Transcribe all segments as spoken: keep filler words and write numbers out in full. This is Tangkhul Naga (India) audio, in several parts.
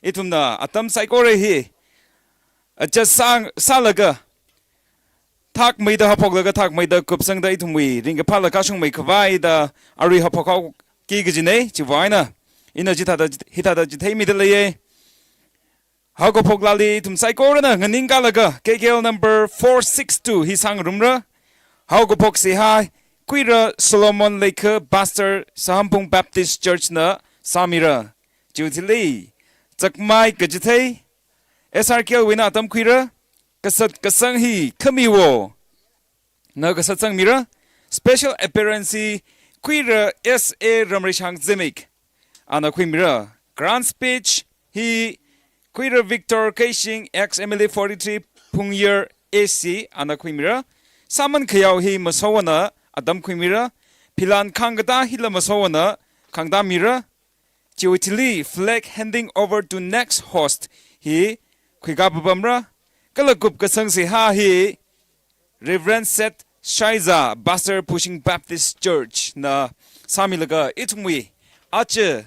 Ithumna atam saikora hi adjust sā, sālaga, thakmeida haophoklaga thakmeida kupsangda ithumwui ringkaphā laka shungmei khavai da arui haophok haoki kajinei, chiwui vang eina ina chithāda, hithāda chitheimida leiye. Haokaphok laali ithum saikorana nganingkalaga K K L number four six two hi sāngarumra. Haokaphok seihā Kuira Solomon Leikha, Pastor, Sahamphung Baptist Church na sāmira. Chiwui thili, Chakmai Kachithei, S R K L wui eina atam khuira, Kasat Kasang hi Khamiwo na kasatsangmira. Special appearance hi Kuira S A Ramreishang Zimik, ana khuimira. Grand speech hi Kuira Victor Keishing, ex M L A forty-three Phungyar A C, ana khuimira. Sāman khayao hi Masowana atam khuimira. Philan khangkatā hila Masowana khangtāmira. Chiwui thili flag handing over to next host hi khuikapamra. Kala kupkasang seihā hi Reverend Seth Shaiza, Pastor, Phushing Baptist Church na sāmilaga ithumwui aja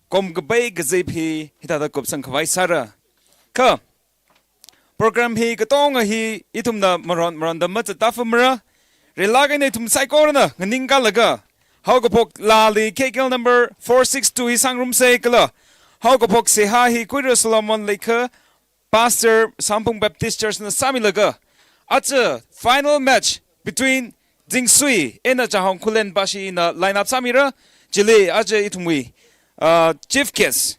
komkapai kazip hi hithāda kupsang khavai sāra. Kha program hi katonga hi ithumna maron maronda mazatta famra. Rilak eina ithum saikorana nganingkalaga haokaphok laali K K L number four six two hi sāngarumsa kala haokaphok seihā hi Kuira Solomon Leikha, Pastor, Sahamphung Baptist Church na sāmilaga, aja final match between Zingsui eina Chahong Khullen bashi na line up sāmira. Chili aja ithumwui, uh, chief guest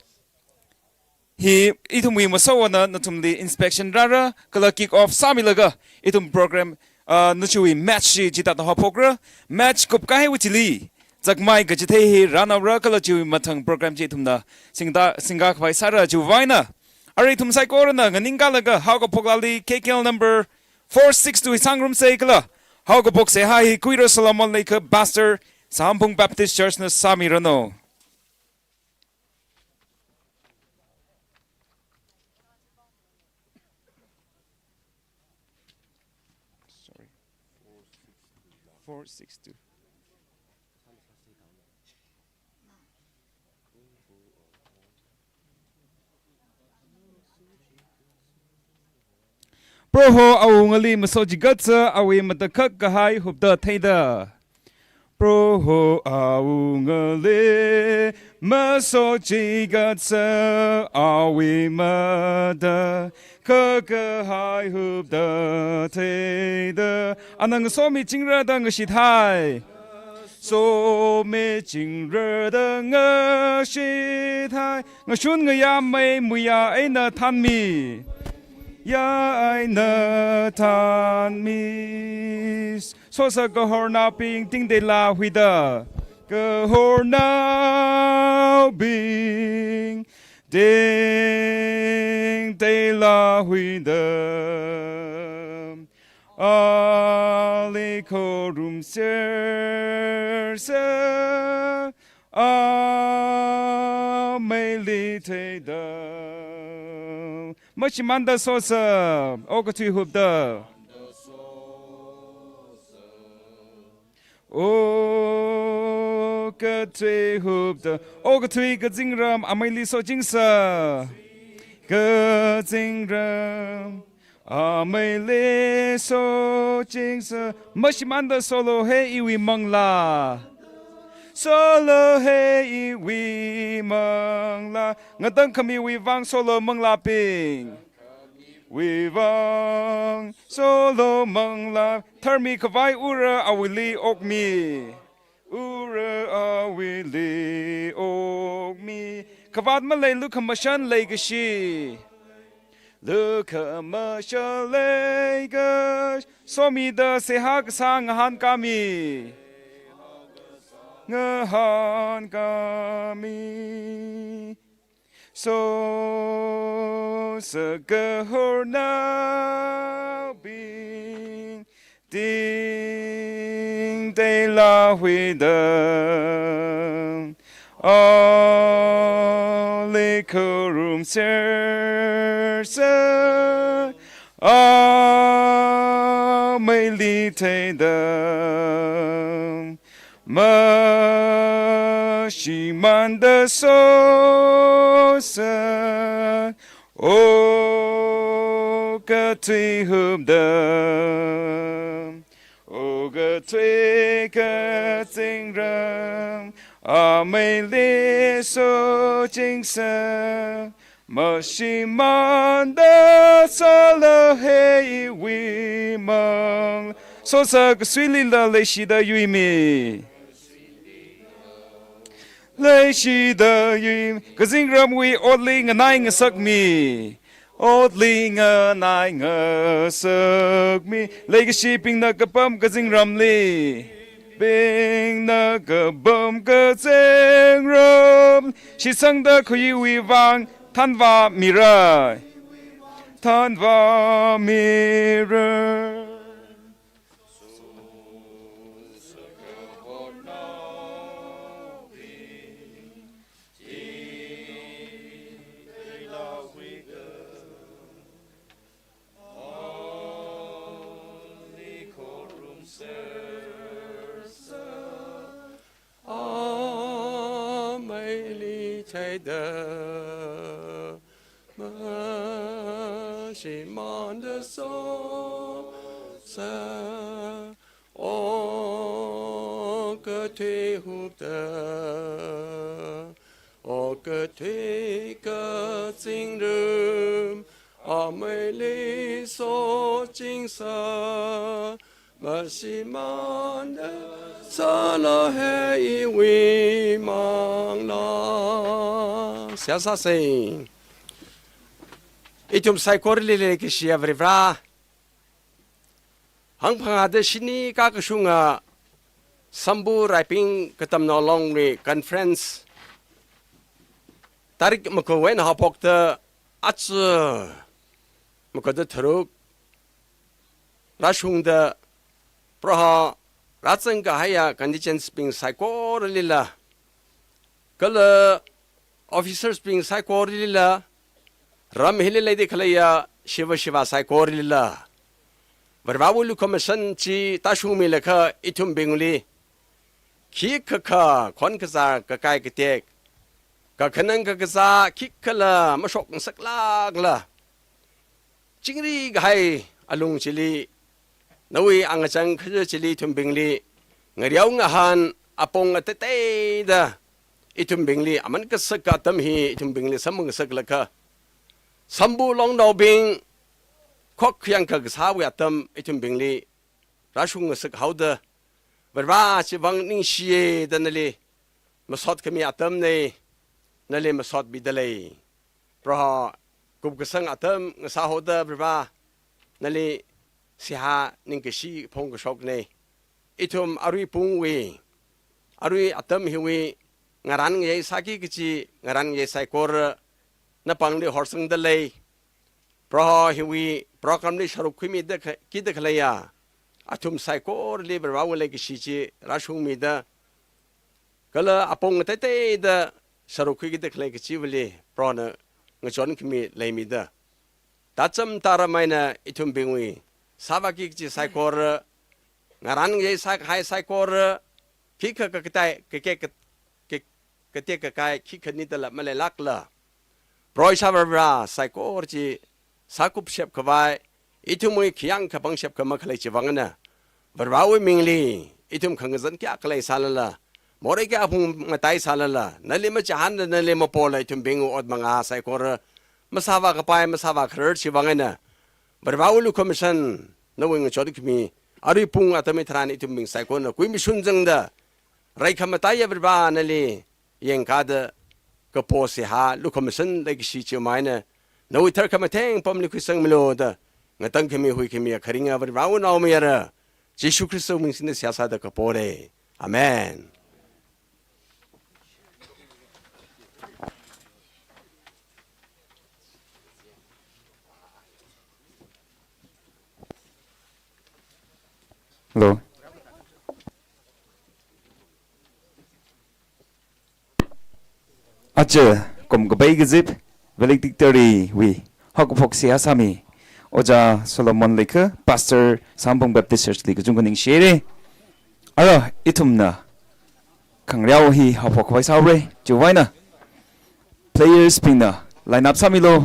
hi ithumwui Masowana nathumli inspection rāra, kala kick off sāmilaga ithum program, ah, nachiwui match chi chithāda haophokra. Match kupkahaiwui thili Chakmai Kachithei hi rānaora, kala chiwui mathang program chi ithumna singda, singkakhavai sāra. Chiwui vang eina arui ithum saikorana nganingkalaga haokaphok laali K K L number four six two hi sāngarumsa kala haokaphok seihā hi Kuira Solomon Leikha, Pastor, Sahamphung Baptist Church na sāmiranu. Sorry. Four six two. Proho awungali masochigatsa, awui matakhak kahai hupda theida. Proho awungali masochigatsa, awui matakhak kahai hupda theida. Ana ngasomichingra da ngashithai. Somichingra da ngashithai. Ngashun ngayā mei muiya eina thanmi. Ya eina thanmi. Sosa kahornaobing tingteila huida. Kahornaobing tingteila huida. Ali khorumsersa, ameili theida. Mashimānda sosa, okathui hupda. Okathui hupda, okathui kazingram, ameili sochingsa. Kazingram, ameili sochingsa. Mashimānda solo he iwui manglā. Solo he iwui manglā. Ngatangkhamiwui vang solo manglābing. Wui vang solo manglā. Tharmikhavai ura awuili okmi. Ura awuili okmi. Khavāt malei lukhamashan leikashi. Lukhamashan leikashi. Somida seihā kasā ngahānkāmi. Ngahānkāmi. Sosa kahornaobing tingteila huida. Ali khorumsersa, ameili theida. Mash- shimānda sosa, okathui hupda, okathui kazingram, ameili sochingsa, mashimānda sālahe iwui mang. Sosa kasuilila leishida yuimi. Leishida yuimi. Kazingramwui otli nganai ngasakmi. Otli nganai ngasakmi. Leikashibingna kapam kazingramli. Bingna kapam kazingram. Shitsangda khuiwui vang thanvā mira. Thanvā mira. Ameili theida, mashimānda sosa, okathui hupda, okathui kazingram, ameili sochingsa, mashimānda sālahe iwui mangla. Seihā sāsa. Ithum saikorali leikashiya Varivara. Hangphangāda shini kakashunga Sambu Raiping Katamnao Longri conference tarik makawui eina haophokta aja makada tharuk rāshungda Proho rāzangkahaiya contingents bing saikoralila, kala officers bing saikoralila, ram hili leida khaleiya shiva shiva saikoralila, Varivarawui lukhamashan chi tāshungmilakha ithumbingli, khikha khon kazā kakai katek, kakhanang kakazā khikhala mashokngasaklākla, chingri kahai alung chili, nawui angachang khaja chili ithumbingli, ngariao ngahān apong ateiteida ithumbingli aman kasaka atam hi ithumbingli samngasaklakha, Sambu Longnaobing khokkha yangkakasāwui atam ithumbingli rāshungngasak haoda, Varivara chivang ningshiya da nali masot khami atamna, nali masot mida lei. Proho kupkasang atam ngasā haoda Varivara, nali seihā ningkashi phongkashokna. Ithum arui pungwui, arui atam hiwui ngarān ngayei sāki kachi ngarān ngayei saikora napāngli horsangda lei. Proho hiwui program li sharuk khuimida kha-, kida khaleiya athum saikorali Varivarawui leikashi chi rāshungmida, kala apong ateiteida sharuk khuikida khalei kachivali Prohona ngachon khami leimida, tacham taram eina ithumbingwui sāvāki kachi saikora, ngarān ngayei sākahai saikora, khikha kakatai, kake, ka-, ka-, katek kakai khikha nidala maleilākla, Proho Ishāvā Varivara saikora chi sākupshap khavai, ithumwui khayang kapangshap khamakhalei chivang eina, Varivarawui mingli ithum khangazan kayākha leisālala, morei kayākha phungmatai sālala, nali machihānla nali mapola ithumbingwui ot mangā saikora masāvā kapai masāvā kharar chivang eina, Varivarawui lukhamashan, nawui ngachon khami, arui pung atam hitharan ithumbing saikorana kuimashun zangda, rai khamataiya Varivara nali yangkāda, kapo seihā lukhamashan leikashi chiwui eina, nawui tharkhamatheng pamli khuisangmilu da, ngatangkhami huikhamiya kharinga Varivarawui naomayara Jishu Khristawui ming singda seihā sāda kapora. Amen. Hello. Aja, kum kapai kazip, valedictory wui haokaphok seihā sāmi Ojā Solomon leiakha, Pastor Sangphung Baptist Church li kachungkha ningshira. Ara, ithumna khangareo hi haophok khavai sāhaora. Chiwuivang eina players bingna line up sāmilu.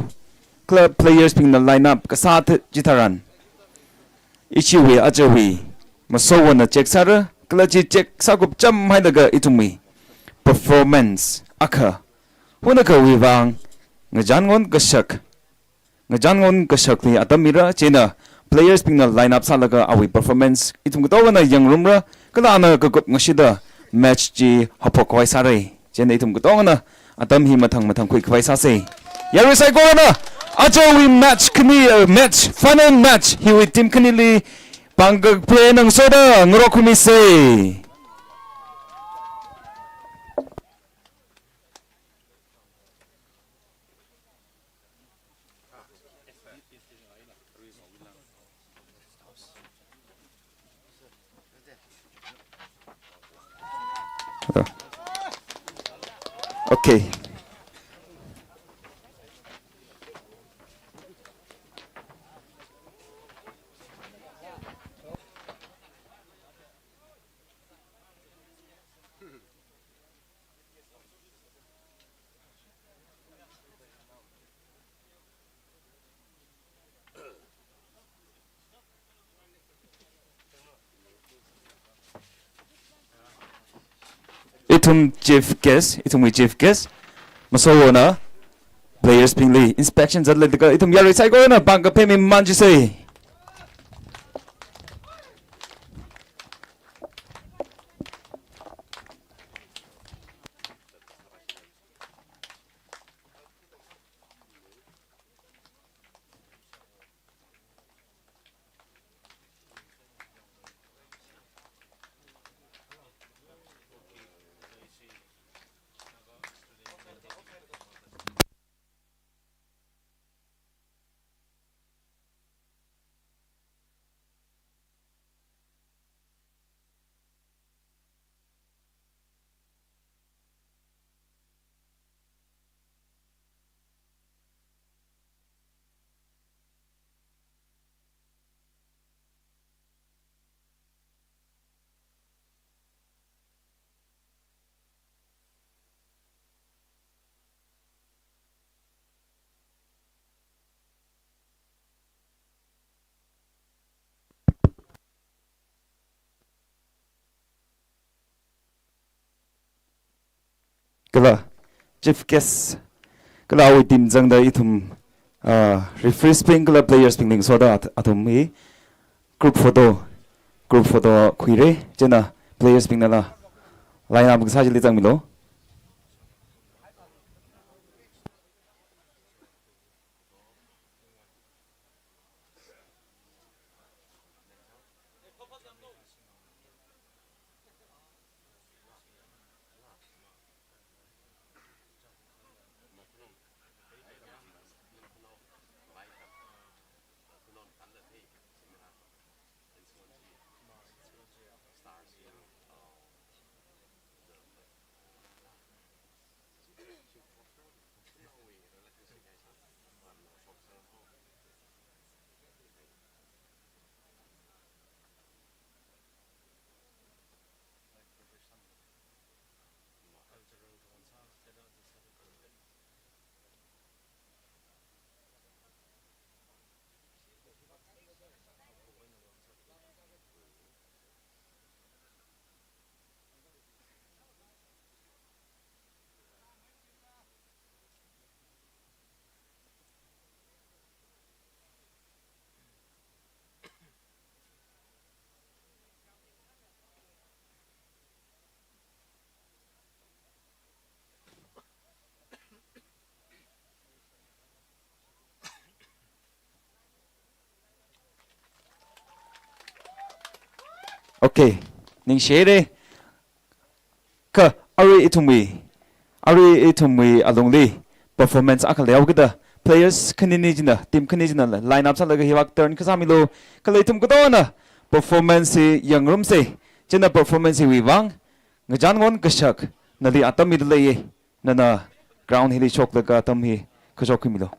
Kala players bingna line up kasā th-, chitharan, ichiwui ajawui masovana check sāra, kala chi check sākup chāmhailaga ithumwui performance akha, hunakhawui vang ngachān ngon kashak, ngachān ngon kashakli atam mira, chieina players bingna line up sālaga awui performance ithum katongana yangrumra, kala ana kakup ngashida match chi haophok khavai sāra. Chieina ithum katongana atam hi mathang mathang khui khavai sāsa. Yarui saikorana, ajawui match khani, uh, match, final match hiwui team khanili pāng kaphena ngasoda ngarok khuimisa. Okay. Ithum chief guest, ithumwui chief guest, masovana players bingli inspection zatlaga ithum yarui saikorana pāng kaphemi manchisa. Kala chief guest, kala awui team zangda ithum, ah, referees bing kala players bingli ngasoda at-, athum hi group photo, group photo khuira. Chieina players bingnala line up kasā chili zangmilu. Okay, ningshihaira. Kha arui ithumwui, arui ithumwui alungli performance akha leihaokida, players khanini china, team khani china line up sālaga hiwui vang turn kasā milu, kala ithum katongana performance hi yangrumsa. Chieina performance hiwui vang ngachān ngon kashak nali atam mida leiya, nana ground hili shoklaga atam hi kashok khuimilu.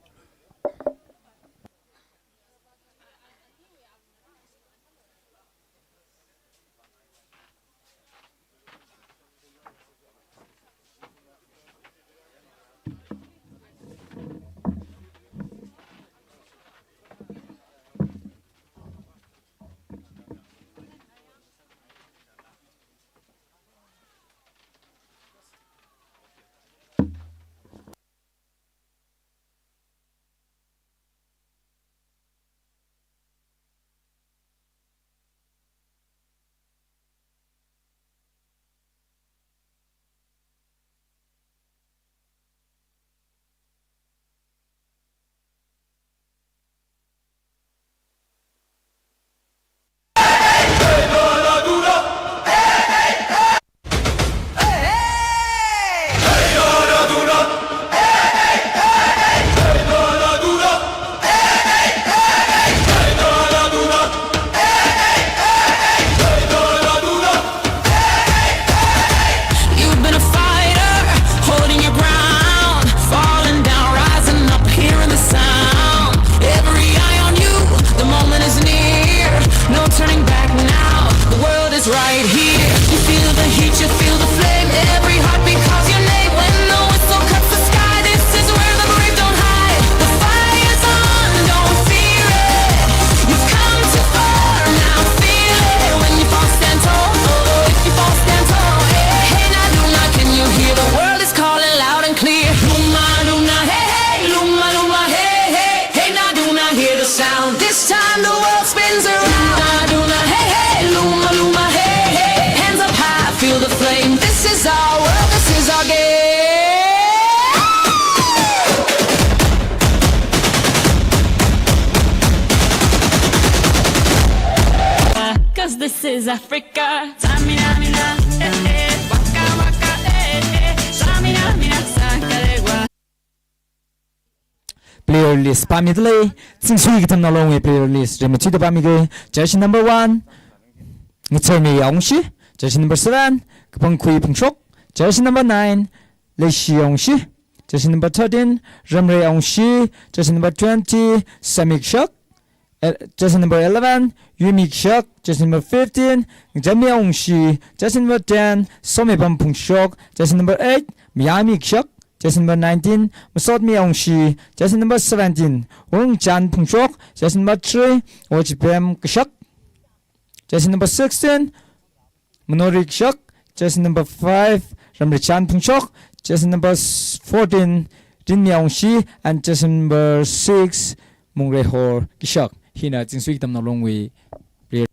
This is Africa. Samina, mina, eh, eh. Waka, waka, eh, eh. Samina, mina, sakalewa. Player list pāmida lei, Chingsui Katamnao Longwui player list rimachuida pāmige. Jersey number one, Ngachami Awungshi. Jersey number seven, Kapangkhui Phungshok. Jersey number nine, Leishi Awungshi. Jersey number thirteen, Ramrei Awungshi. Jersey number twenty, Samik Shak. Eh, jersey number eleven, Yumi Kishak. Jersey number fifteen, Jami Awungshi. Jersey number ten, Somepam Phungshok. Jersey number eight, Mayami Kishak. Jersey number nineteen, Masotmi Awungshi. Jersey number seventeen, Wungchan Phungshok. Jersey number three, Ochipem Kishak. Jersey number sixteen, Manori Kishak. Jersey number five, Ramrichan Phungshok. Jersey number s-, fourteen, Rinmi Awungshi. And jersey number six, Mungreihor Kishak. Hina Chingsui Katamnao Longwui player.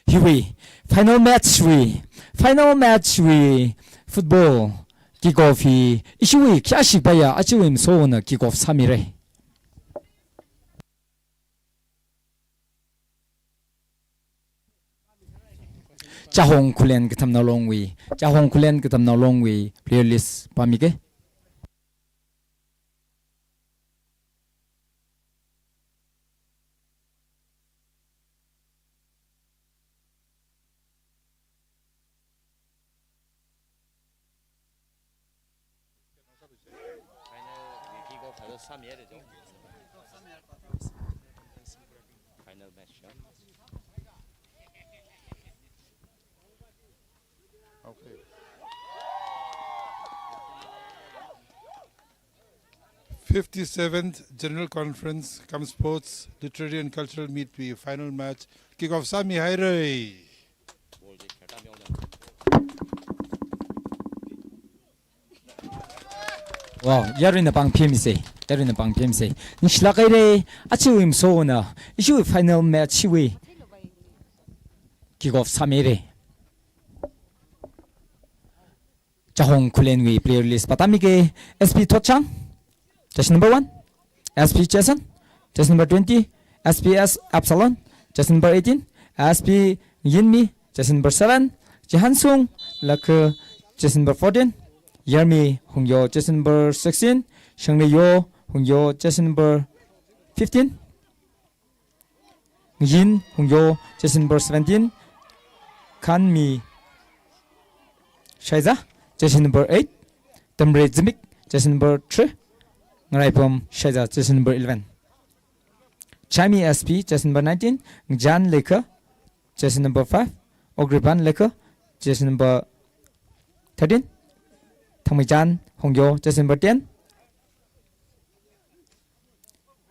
Hiwui final match wui, final match wui football kick off hi ishiwui khayāshi paya achiwui masona kick off sāmire. Chahong Khullen Katamnao Longwui, Chahong Khullen Katamnao Longwui player list pāmige. Final match, no? Okay. Fifty-seventh General Conference cum Sports, Literary and Cultural Meet wui final match kick off sāmihaire. Wow, yaruina pāng phimse, yaruina pāng phimse. Ningshilāk haire, achiwui masona ishiwui final match hiwui kick off sāmire. Chahong Khullenwui player list pātāmige. S P Thotchang, jersey number one. S P Jason, jersey number twenty. S P S Absalom, jersey number eighteen. S P Yinmi, jersey number seven. Chihansung Lakha, jersey number fourteen. Yarmi Hungyo, jersey number sixteen. Shangleiyo Hungyo, jersey number fifteen. Yin Hungyo, jersey number seventeen. Khanmi Shaiza, jersey number eight. Tamre Zimik, jersey number three. Ngaraipam Shaiza, jersey number eleven. Chaimi S P, jersey number nineteen. Ngjan Lekha, jersey number five. Ogriban Lekha, jersey number thirteen. Thangmeijan Hungyo, jersey number ten.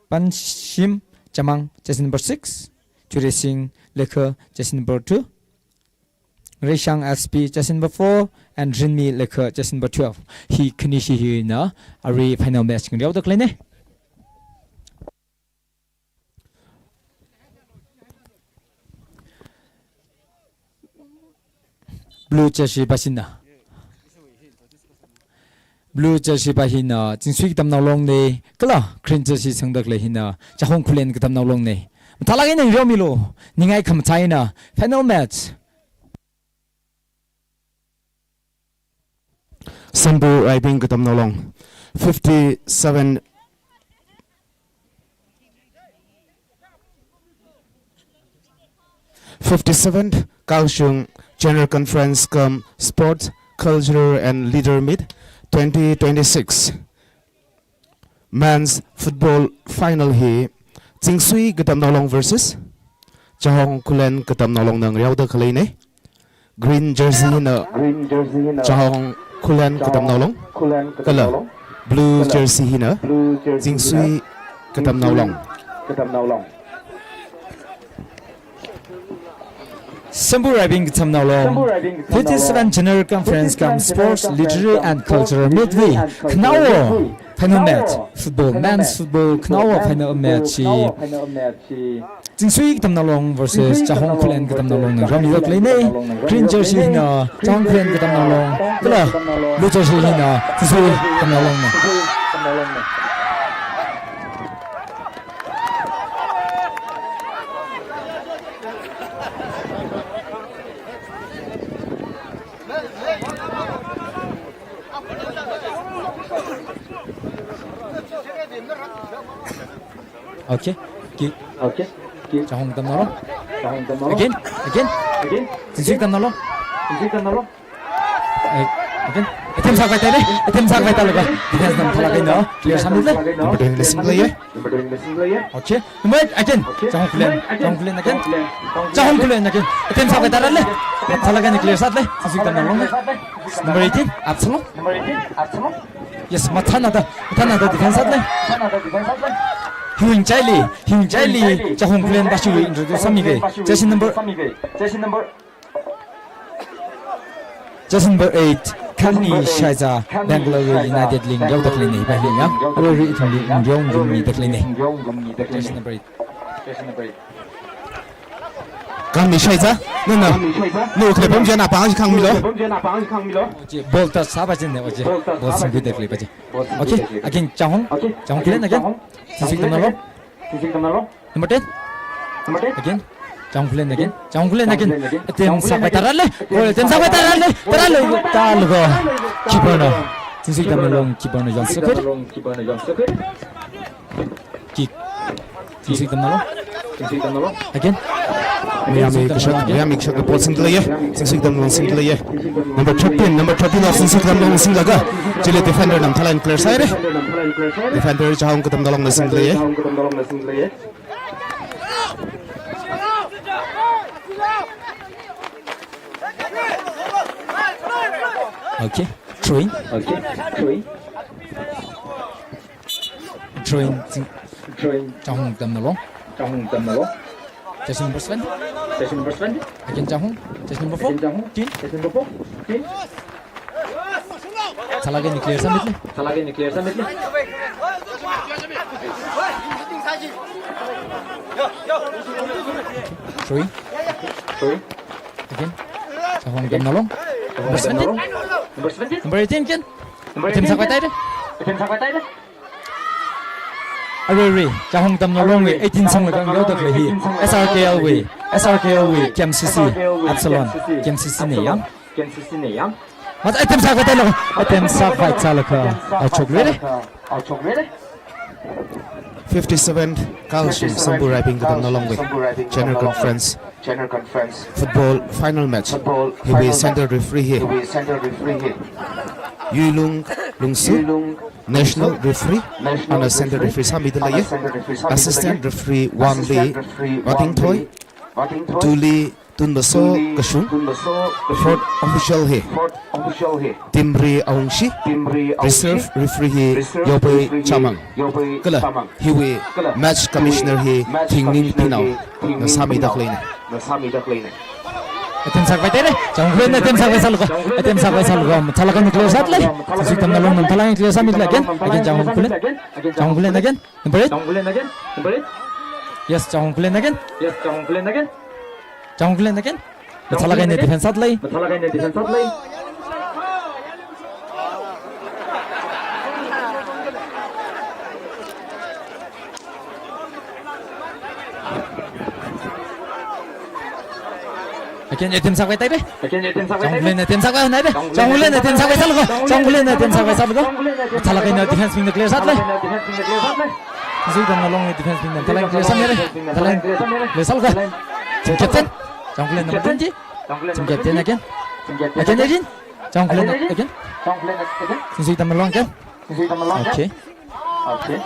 Panshim Chamang, jersey number six. Churesing Lekha, jersey number two. Reishang S P, jersey number four. And Rinmi Lekha, jersey number twelve. Hi khanishi hina arui final match ngariaoda khaleine. Blue jersey pāshina. Blue jersey pā hina Chingsui Katamnao Longne, kala green jersey sangda khalei hina Chahong Khullen Katamnao Longne. Mathālāk eina ngareomilu, ningai khamathā eina final match. Sembu Raibing Katamnao Long, fifty-seven, fifty-seventh Kaohsiung General Conference cum Sports, Cultural and Leader Meet twenty twenty-six. Men's football final hi Chingsui Katamnao Long versus Chahong Khullen Katamnao Longna ngareoda khaleine. Green jersey hina Chahong Khullen Katamnao Long, kala blue jersey hina Chingsui Katamnao Long. Sembu Raibing Katamnao Long, fifty-seven General Conference cum Sports, Literary and Cultural Meet wui khanaowa final match, football, men's football khanaowa final match hi Chingsui Katamnao Long versus Chahong Khullen Katamnao Longna ngareomida khaleine. Green jersey hina Chahong Khullen Katamnao Long, kala blue jersey hina Chingsui Katamnao Longne. Okay. Kick. Okay. Kick. Chahong tamnalo. Chahong tamnalo. Again. Again. Again. Zingsui tamnalo. Zingsui tamnalo. Eh, again. Attempt sākhavai tāre. Attempt sākhavai tālaga. Defense na mathālāk eina clear sāmilei. Number twenty-nine single ye. Number twenty-nine single ye. Okay. Number eight again. Okay. Chahong Khullen. Chahong Khullen again. Chahong Khullen again. Attempt sākhavai tārale. Mathālāk eina clear sālei. Zingsui tamnalo. Number eighteen, Absalom. Number eighteen, Absalom. Yes, mathānada, mathānada defense sālei. Hiwui ngachaili, hiwui ngachaili, Chahong Khullen va shuiwui introduce sāmige. Jersey number, jersey number eight, Khangmi Shaiza, Bangalore United li ngareoda khaleine, va hi ya. Arui ithumli ngareo ngarumida khaleine. Jersey number eight. Khangmi Shaiza, nana, nu khalepam china pāng shi khangmilo. Oje, ball touch sāva china, oje, ball singkhuida khalei pa chi. Okay, again, Chahong, Chahong Khullen again. Zingsui tamnalo. Number ten. Again, Chahong Khullen again. Chahong Khullen again. Attempt sākhavai tārale. Goal attempt sākhavai tārale. Tārale, tālaga. Keeper na. Zingsui tamnalo, keeper na yonsakhuire. Kick. Zingsui tamnalo. Again. Mayami Kashak, Mayami Kashak ball singkhuiya. Zingsui tamnalo singkhuiya. Number thirteen, number thirteen of Zingsui tamnalo singlaga. Chili defender na mathālāk eina clear sāhaire. Defender Chahong tamnalona singkhuiya. Okay. Throw in. Okay. Throw in. Throw in, Zing-, Chahong tamnalo. Chahong tamnalo. Jersey number seven. Jersey number seven. Again Chahong. Jersey number four. Again Chahong. Jersey number four. Mathālāk eina clear sāmilei. Mathālāk eina clear sāmilei. Throw in. Throw in. Again. Chahong tamnalo. Number seventeen. Number seventeen. Number eighteen again. Number eighteen. Attempt sākhavai tāre. Attempt sākhavai tāre. Arui, arui, Chahong tamnalowui eighteen sanglaga ngareoda khalei hi. S R K L wui, S R K L wui, K M C C, Absalom, K M C C ne ya. K M C C ne ya. Mathā attempt sākhavai tālaga, attempt sākhavai tālaga, out shokluire. Fifty-seven Kalshi Samburaibing katamnalongwui General Conference Football final match. Hiwui central referee hi Yuilung Lungsu, national referee, ana central referee sāmida leiye. Assistant referee one li Vatingthoi, two li Tunmaso Kashung, fourth official hi Timri Aungshi, reserve referee hi Yopei Chamang. Kala hiwui match commissioner hi Thingning Pinao na sāmida khaleine. Attempt sākhavai tāre. Chahong Khullen attempt sākhavai sālaga. Attempt sākhavai sālaga. Mathālāk eina clear sālei. Zingsui tamnalongna mathālāk eina clear sāmilei again. Again Chahong Khullen. Chahong Khullen again. Number eight. Yes, Chahong Khullen again. Chahong Khullen again. Mathālāk eina defense sālei. Mathālāk eina defense sālei. Again attempt sākhavai tāre. Chahong Khullen attempt sākhavai tāre. Chahong Khullen attempt sākhavai sālaga. Chahong Khullen attempt sākhavai sālaga. Mathālāk eina defense bingna clear sālei. Zingsui tamnalongwui defense bingna mathālāk eina clear sāmire. Mathālāk eina clear sālaga. Team captain. Chahong Khullen number twenty. Team captain again. Again, again. Chahong Khullen again. Zingsui tamnalong again. Okay.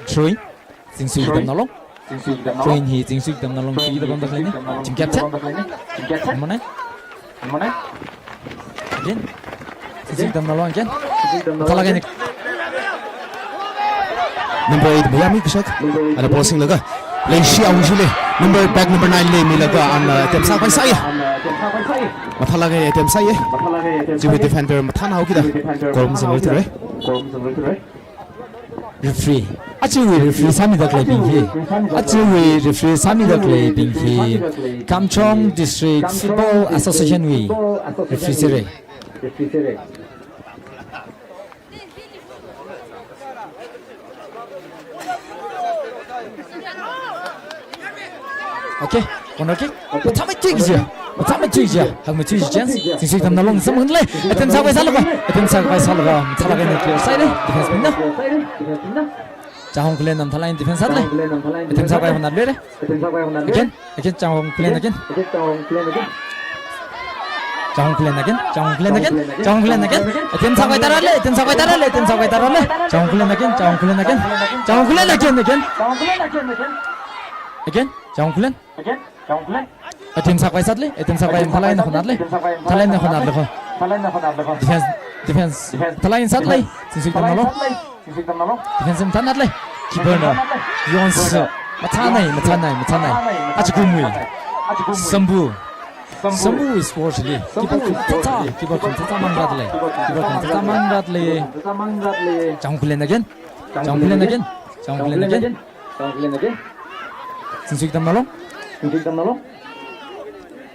Throw in. Zingsui tamnalong. Throw in hi Zingsui tamnalong pida pamda khaleine. Team captain. Number nine. Again. Zingsui tamnalong again. Mathālāk eina. Number eight Mayami Kashak. Ana ball singlaga. Leishi Aungshi li. Number back number nine li milaga ana attempt sākhavai sāye. Mathālāk eina attempt sāye. Chiwui defender mathānao kida. Korum zangluithura. Referee. Ajawui referee sāmida khaleibing hi. Ajawui referee sāmida khaleibing hi. Kamjong District Football Association wui referee sāre. Okay, corner kick. Mathāmeithui kaji. Mathāmeithui kaji. Hakmeithui kaji chance. Zingsui Tamnalong samphangda lei. Attempt sākhavai sālaga. Attempt sākhavai sālaga. Mathālāk eina clear sāhaira. Defense bingna. Chahong Khullen na mathālāk eina defense sāda lei. Attempt sākhavai honda lei. Again, again, Chahong Khullen again. Chahong Khullen again. Chahong Khullen again. Chahong Khullen again. Attempt sākhavai tarā lei. Attempt sākhavai tarā lei. Attempt sākhavai tarā lei. Chahong Khullen again. Chahong Khullen again. Chahong Khullen again, again. Again, Chahong Khullen. Attempt sākhavai sāda lei, attempt sākhavai mathālāk eina honda lei. Mathālāk eina honda lei ko. Defense, defense. Mathālāk eina sāda lei. Zingsui Tamnalong. Defense mathānada lei. Keeper na yonsa. Mathānai, mathānai, mathānai. Achakumwui. Sambu. Sambu is force li. Keeper khamathā, keeper khamathā mangrada lei. Keeper khamathā mangrada lei. Chahong Khullen again. Chahong Khullen again. Chahong Khullen again. Zingsui Tamnalong.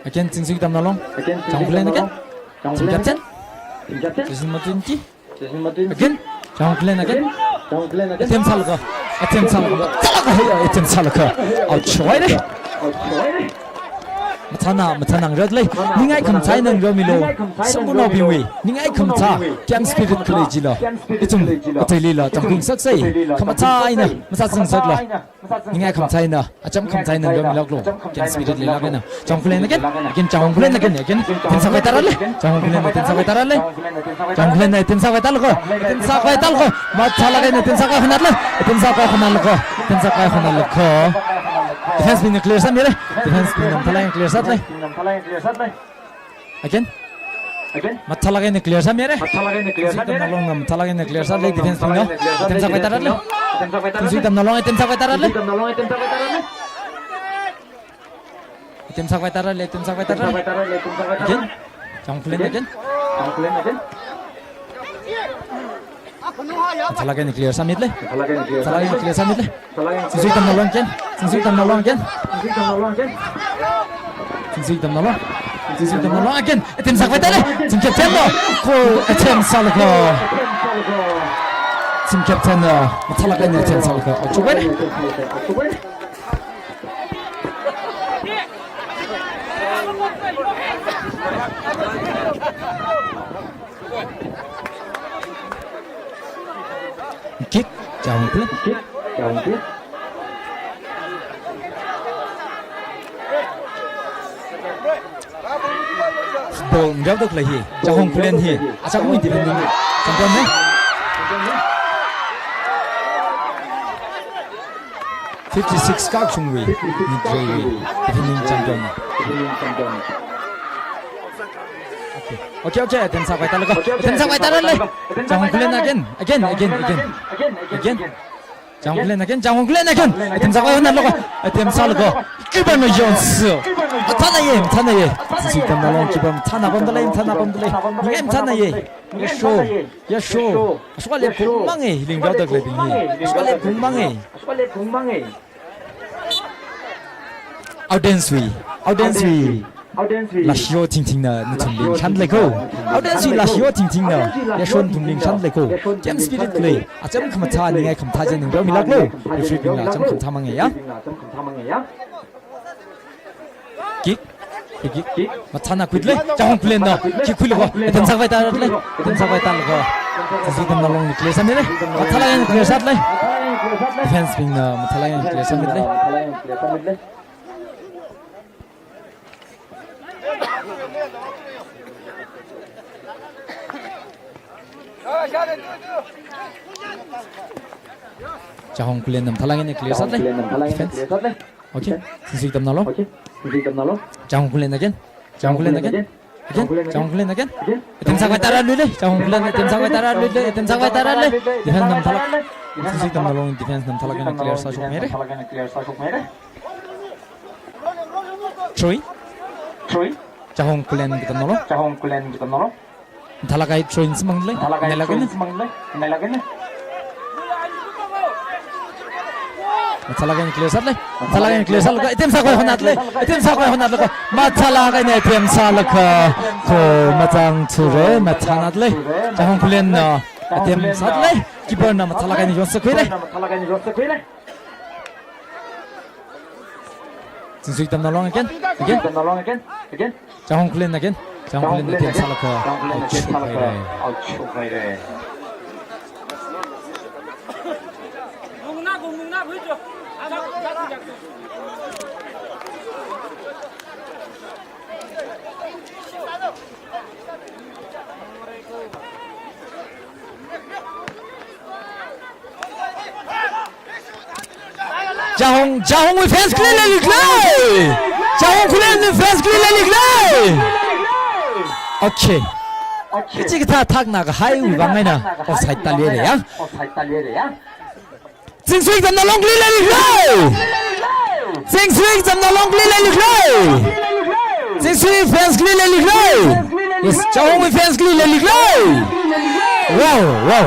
Again, Zingsui Tamnalong. Chahong Khullen again. Team captain. Jersey number twenty. Again, Chahong Khullen again. Attempt sālaga. Attempt sālaga. Mathālāk eina attempt sālaga. Out shohaira. Mathāna, mathāna ngarāda lei. Ningai khamathā eina ngarāmilu. Sambunaobingwui ningai khamathā. Game spirit khalei chila. Ithum ateilila tamkhui ngasaksa. Khamathā eina masāzang ngasakla. Ningai khamathā eina, acham khamathā eina ngarāmilāklu. Game spirit leilāk eina. Chahong Khullen again. Again, Chahong Khullen again. Again, attempt sākhavai tarā lei. Chahong Khullen attempt sākhavai tarā lei. Chahong Khullen attempt sākhavai tarā lei ko. Attempt sākhavai tarā lei ko. Mathālāk eina attempt sākhavai honda lei. Attempt sākhavai honda lei ko. Attempt sākhavai honda lei ko. Defense bingna clear sāmira. Defense bingna mathālāk eina clear sāda lei. Again. Mathālāk eina clear sāmira. Zingsui Tamnalong na mathālāk eina clear sāda lei defense bingna. Attempt sākhavai tarā lei. Zingsui Tamnalong attempt sākhavai tarā lei. Attempt sākhavai tarā lei, attempt sākhavai tarā lei. Again. Chahong Khullen again. Mathālāk eina clear sāmida lei. Mathālāk eina clear sāmida lei. Zingsui Tamnalong again. Zingsui Tamnalong again. Zingsui Tamnalong. Zingsui Tamnalong again. Attempt sākhavai tarā lei. Team captain na. Ko attempt sālaga. Team captain na. Mathālāk eina attempt sālaga. Out shohaira. Kick, Chahong Khullen. Football ngarāda khalei hi. Chahong Khullen hi. Achakwui defending champion na. Fifty-six kakashungwui. Midway-wui. Defending champion. Okay, okay, attempt sākhavai tarā lei ko. Attempt sākhavai tarā lei. Chahong Khullen again, again, again, again. Again. Chahong Khullen again, Chahong Khullen again. Attempt sākhavai honda lei ko. Attempt sālaga. Keeper na yonsa. Mathānai, mathānai. Zingsui Tamnalong keeper mathāna pamda lei, mathāna pamda lei. Ningai mathānai. Yasho, yasho. Ashwale kungmange, hili ngarāda khaleibing hi. Ashwale kungmange. Audience wui, audience wui. Lashio tingtingna nathumli ngashan lei ko. Audience wui lashio tingtingna yashon nathumli ngashan lei ko. Game spirit lei. Acham khamathā, ningai khamathā chi ngarāmilāklu. Referee bingla acham khamathā mangei ya. Kick. Free kick. Mathāna khuida lei. Chahong Khullen na. Kick khuilaga. Attempt sākhavai tarā lei. Attempt sākhavai tarā lei ko. Zingsui Tamnalong na clear sāmira. Mathālāk eina clear sāda lei. Defense bingna mathālāk eina clear sāmida lei. Chahong Khullen na mathālāk eina clear sāda lei. Defense. Okay. Zingsui Tamnalong. Chahong Khullen again. Chahong Khullen again. Again. Chahong Khullen again. Attempt sākhavai tarā lei. Chahong Khullen attempt sākhavai tarā lei. Attempt sākhavai tarā lei. Defense na mathālāk. Zingsui Tamnalong defense na mathālāk eina clear sāshokmira. Throw in. Chahong Khullen ka Tamnalong. Mathālāk eina throw in samphangda lei. Nailāk eina. Mathālāk eina clear sāda lei. Mathālāk eina clear sālaga. Attempt sākhavai honda lei. Attempt sākhavai honda lei ko. Mathālāk eina attempt sālaga. Ko mazang thura, mathānada lei. Chahong Khullen na attempt sāda lei. Keeper na mathālāk eina yonsa khuira. Chingsui Tamnalong again, again. Chahong Khullen again. Chahong Khullen again sālaga out shok haire. Chahong, Chahongwui fans khalei leilakha. Chahong Khullen fans khalei leilakha. Okay. Ichi kathā thakna kahaiwui vang eina offside tāluire ya. Chingsui Tamnalong khalei leilakha. Chingsui Tamnalong khalei leilakha. Chingsui fans khalei leilakha. Yes, Chahongwui fans khalei leilakha. Wow, wow.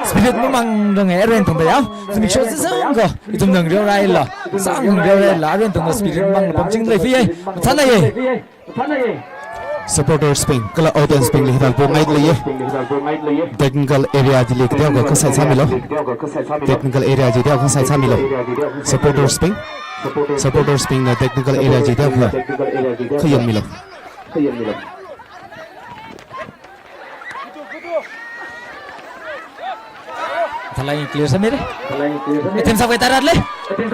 Spirit mamang dong e, ren tong da ya. Zimiksho zizang ko. Ithum nang reo rai la. Sang nang reo rai la. Ren tong da spirit mamang pamching lei fi ye. Mathāna ye. Supporters bing, kala audience bingli hithāda pongaileiye. Technical area chili kateokha kashai sāmilo. Technical area chi teokha kashai sāmilo. Supporters bing, supporters bingna technical area chi teokha khayangmilo. Mathālāk eina clear sāmire. Attempt sākhavai tāratle. Attempt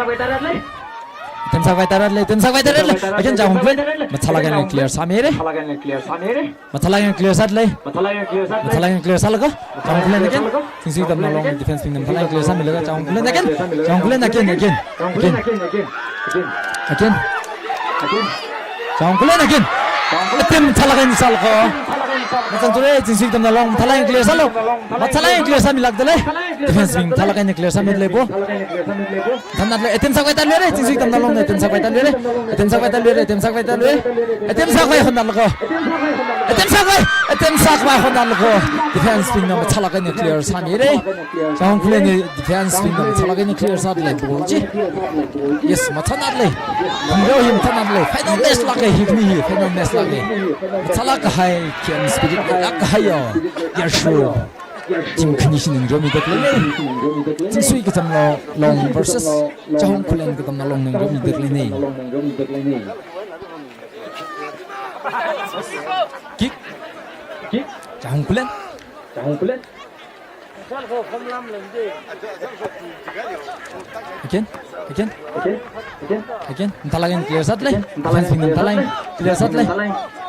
sākhavai tāratle. Attempt sākhavai tāratle. Again, Chahong Khullen. Mathālāk eina clear sāmire. Mathālāk eina clear sātle. Mathālāk eina clear sālaga. Chahong Khullen again. Chingsui Tamnalong defense bingna mathālāk eina clear sāmilaga. Chahong Khullen again. Chahong Khullen again, again. Again. Again. Chahong Khullen again. Attempt mathālāk eina sālaga. Machān ture, Chingsui Tamnalong mathālāk eina clear sālo. Mathālāk eina clear sāmilākdalei. Defense bing mathālāk eina clear sāmidalei po. Mathānatle, attempt sākhavai tāluire, Chingsui Tamnalongna attempt sākhavai tāluire. Attempt sākhavai tāluire, attempt sākhavai tāluire. Attempt sākhavai hotnalaga. Attempt sākhavai, attempt sākhavai hotnalaga. Defense bingna mathālāk eina clear sāmire. Chahong Khullen defense bingna mathālāk eina clear sādalei ball chi. Yes, mathānatle. Hero hi mathānatle. Final match lāke, hi khani hi final match lāke. Mathālāk kahai, khayang spirit lāk kahai yo. Yashu. Team khani shina ngarumida khalei. Chingsui Katamnalong versus Chahong Khullen Katamnalongna ngarumida khalei. Kick. Kick. Chahong Khullen. Chahong Khullen. Again, again, again. Mathālāk eina clear sātle. Defense bingna mathālāk eina clear sātle.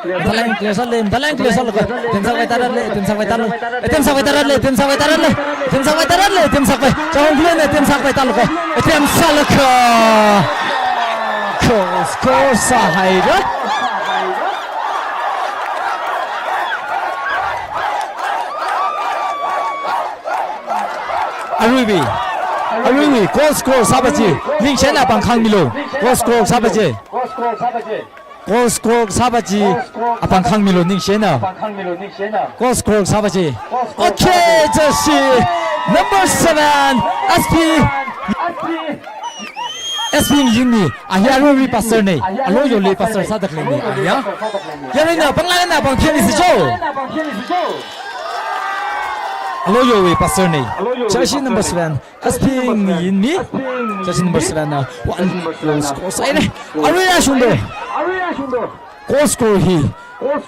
Mathālāk eina clear sātle. Mathālāk eina clear sālaga. Attempt sākhavai tāratle. Attempt sākhavai tāratle. Attempt sākhavai tāratle. Attempt sākhavai tāratle. Attempt sākhavai tāratle. Attempt sākhavai. Chahong Khullen attempt sākhavai tālaga. Attempt sālaga. Goal score sāhaire. Aruiwui, aruiwui goal score sāpa chi ningshina apāng khāngmilo. Goal score sāpa chi. Goal score sāpa chi apāng khāngmilo ningshina. Goal score sāpa chi. Okay, jersey number seven, S P, S P Yingmi. A hi aruiwui pastor ne. Alo yoli pastor sāda khaleine a hi. Yaruina panglāna pangkhami sicho. Alo yoli pastor ne. Jersey number seven, S P Yingmi. Jersey number seven na one goal score sāhaire. Aruina shungdo. Goal score hi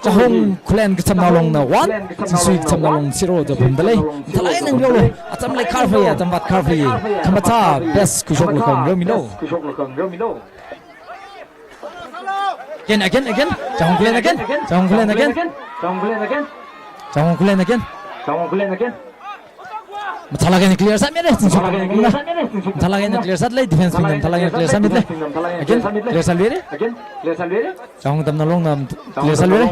Chahong Khullen Katamnalongna one, Chingsui Katamnalong zero da phumdalei. Mathālāk eina ngarumlo. Atam lei kharfai, atam vāt kharfai. Khamathā best khuishok lāka ngarumilo. Again, again, again. Chahong Khullen again. Chahong Khullen again. Chahong Khullen again. Mathālāk eina clear sāmire, Chingsui Katamnalongna. Mathālāk eina clear sātle, defense bingna mathālāk eina clear sāmitle. Again, clear sāluire. Chahong Katamnalongna clear sāluire.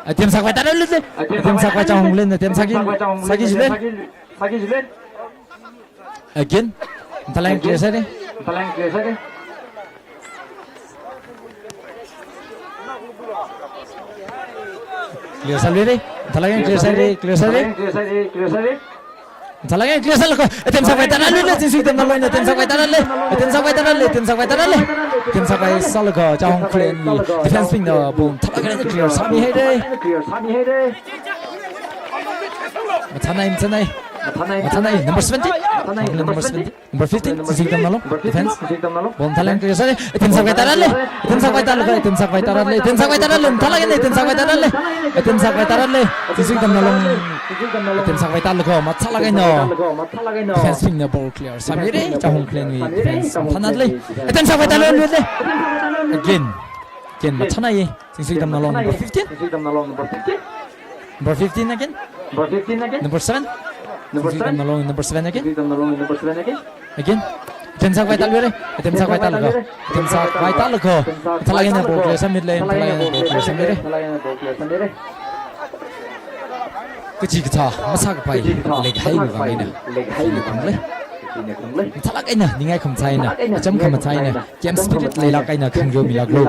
Attempt sākhavai tāratle. Attempt sākhavai Chahong Khullen, attempt sāki, sāki jile. Again. Mathālāk eina clear sāre. Mathālāk eina clear sāre. Clear sāluire. Mathālāk eina clear sāre. Clear sāre. Mathālāk eina clear sālaga. Attempt sākhavai tāratle. Chingsui Katamnalongna attempt sākhavai tāratle. Attempt sākhavai tāratle. Attempt sākhavai tāratle. Attempt sākhavai sālaga Chahong Khullen defense bingna ball mathālāk eina clear sāmihaire. Mathānai, mathānai. Mathānai, number seventeen. Number seventeen. Number fifteen, Zingsui Tamnalong, defense. Ball mathālāk eina clear sāi. Ithumsak vaitāra lei. Ithumsak vaitāra lei. Ithumsak vaitāra lei. Ithumsak vaitāra lei. Mathālāk eina ithumsak vaitāra lei. Ithumsak vaitāra lei. Zingsui Tamnalong. Ithumsak vaitāra lei ko. Mathālāk eina. Defense bingna ball clear sāmira. Chahong Khullenwui defense mathānat lei. Ithumsak vaitāra lei. Again. Again, mathānai. Zingsui Tamnalong, number fifteen. Number fifteen again. Number seven. Zingsui Tamnalong, number seven again. Again. Ithumsak vaitāra lei. Ithumsak vaitāra lei ko. Ithumsak vaitāra lei ko. Mathālāk eina ball clear sāmit lei. Mathālāk eina ball clear sāmit lei. Kachikathā masākapai leikahaiwui vang eina. Ina khanglei. Mathālāk eina ningai khamathā eina, acham khamathā eina, game spirit leilāk eina khangareomilāklu.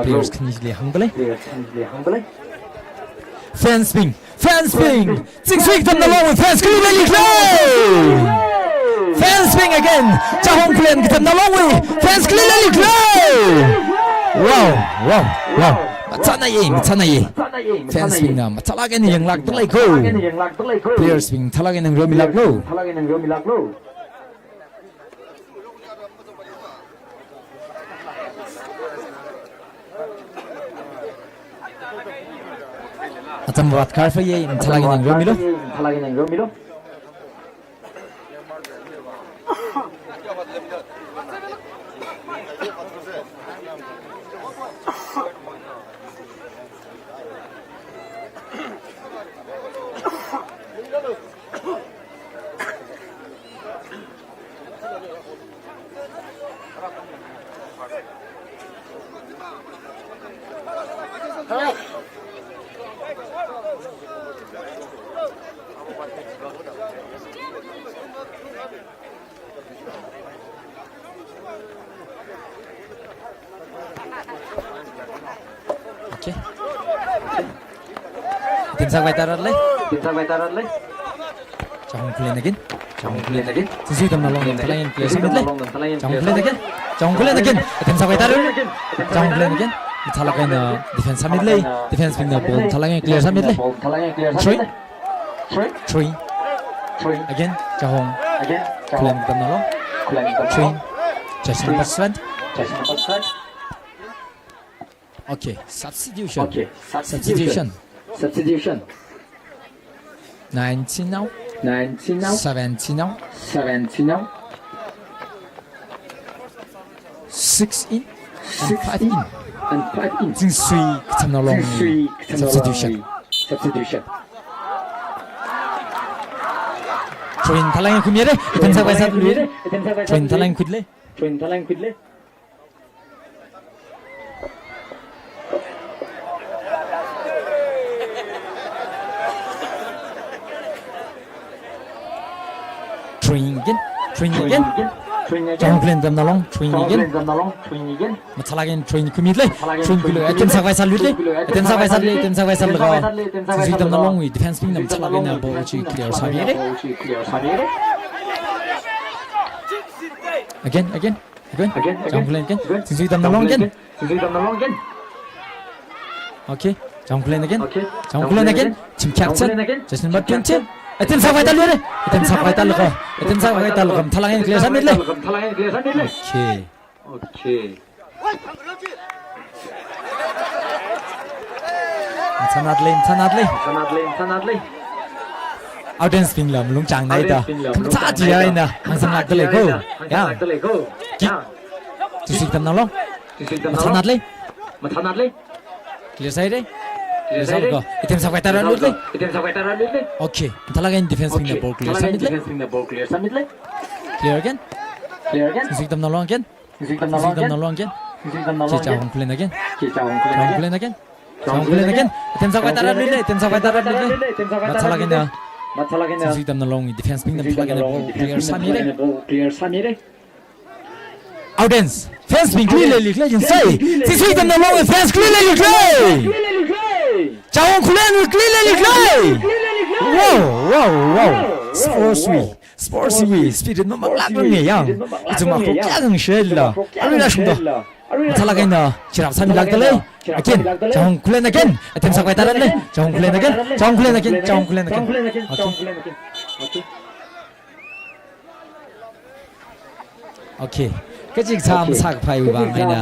Players khanili hāngdalei. Fans bing, fans bing, Zingsui Tamnalong fans khalei leili khalei. Fans bing again, Chahong Khullen Tamnalongwui fans khalei leili khalei. Wow, wow, wow. Mathānai, mathānai. Fans bingna mathālāk eina yanglākdalei ko. Players bing mathālāk eina ngareomilāklu. Acham vātkhar fai, mathālāk eina ngareomilu. Okay. Ithumsak vaitāra lei. Chahong Khullen again. Chahong Khullen again. Zingsui Tamnalong, mathālāk eina clear sāmit lei. Chahong Khullen again. Chahong Khullen again. Ithumsak vaitāra lei. Chahong Khullen again. Mathālāk eina defense sāmit lei. Defense bingna ball mathālāk eina clear sāmit lei. Three. Three. Again, Chahong. Khullen Tamnalong. Three. Jersey number seven. Okay, substitution. Substitution. Nineteen now. Seventeen now. Six in and five in. Zingsui Tamnalong. Substitution. Throw-in mathālāk eina khuimira. Ithumsak vaitāra lei. Throw-in mathālāk eina khuilei. Throw-in again. Throw-in again. Chahong Khullen Tamnalong. Throw-in again. Mathālāk eina throw-in khuimit lei. Throw-in khuilei. Ithumsak vaitāra lei. Ithumsak vaitāra lei. Ithumsak vaitāra lei ko. Zingsui Tamnalongwui defense bingna mathālāk eina ball chi clear sāmira. Again, again. Again. Chahong Khullen again. Zingsui Tamnalong again. Okay. Chahong Khullen again. Chahong Khullen again. Team captain. Jersey number twenty. Ithumsak vaitāra lei. Ithumsak vaitāra lei ko. Ithumsak vaitāra lei ko. Mathālāk eina clear sāmit lei. Okay. Okay. Mathānat lei, mathānat lei. Audience-bingla malung chāngnai da. Khamathā chi eina hāngsanglākdalei ko. Ya. Kick. Zingsui Tamnalong. Mathānat lei. Clear sāi lei. Clear sāi lei ko. Ithumsak vaitāra lei. Okay. Mathālāk eina defense-bingna ball clear sāmit lei. Clear again. Zingsui Tamnalong again. Zingsui Tamnalong again. Chahong Khullen again. Chahong Khullen again. Chahong Khullen again. Ithumsak vaitāra lei. Ithumsak vaitāra lei. Mathālāk eina. Zingsui Tamnalongwui defense-bingna mathālāk eina ball clear sāmira. Audience, fans-bing khalei leili khalei jingsai. Zingsui Tamnalongwui fans khalei leili khalei. Chahong Khullen khalei leili khalei. Wow, wow, wow. Sports-wui. Sports-wui spirit mamanglāk rang ya yang. Ithum akhok kya ngang shela. Arui la shungda. Mathālāk eina chirap sāmilākdalei. Again. Chahong Khullen again. Ithumsak vaitāra lei. Chahong Khullen again. Chahong Khullen again. Chahong Khullen again. Okay. Okay. Kachik cham sak phai vang aina.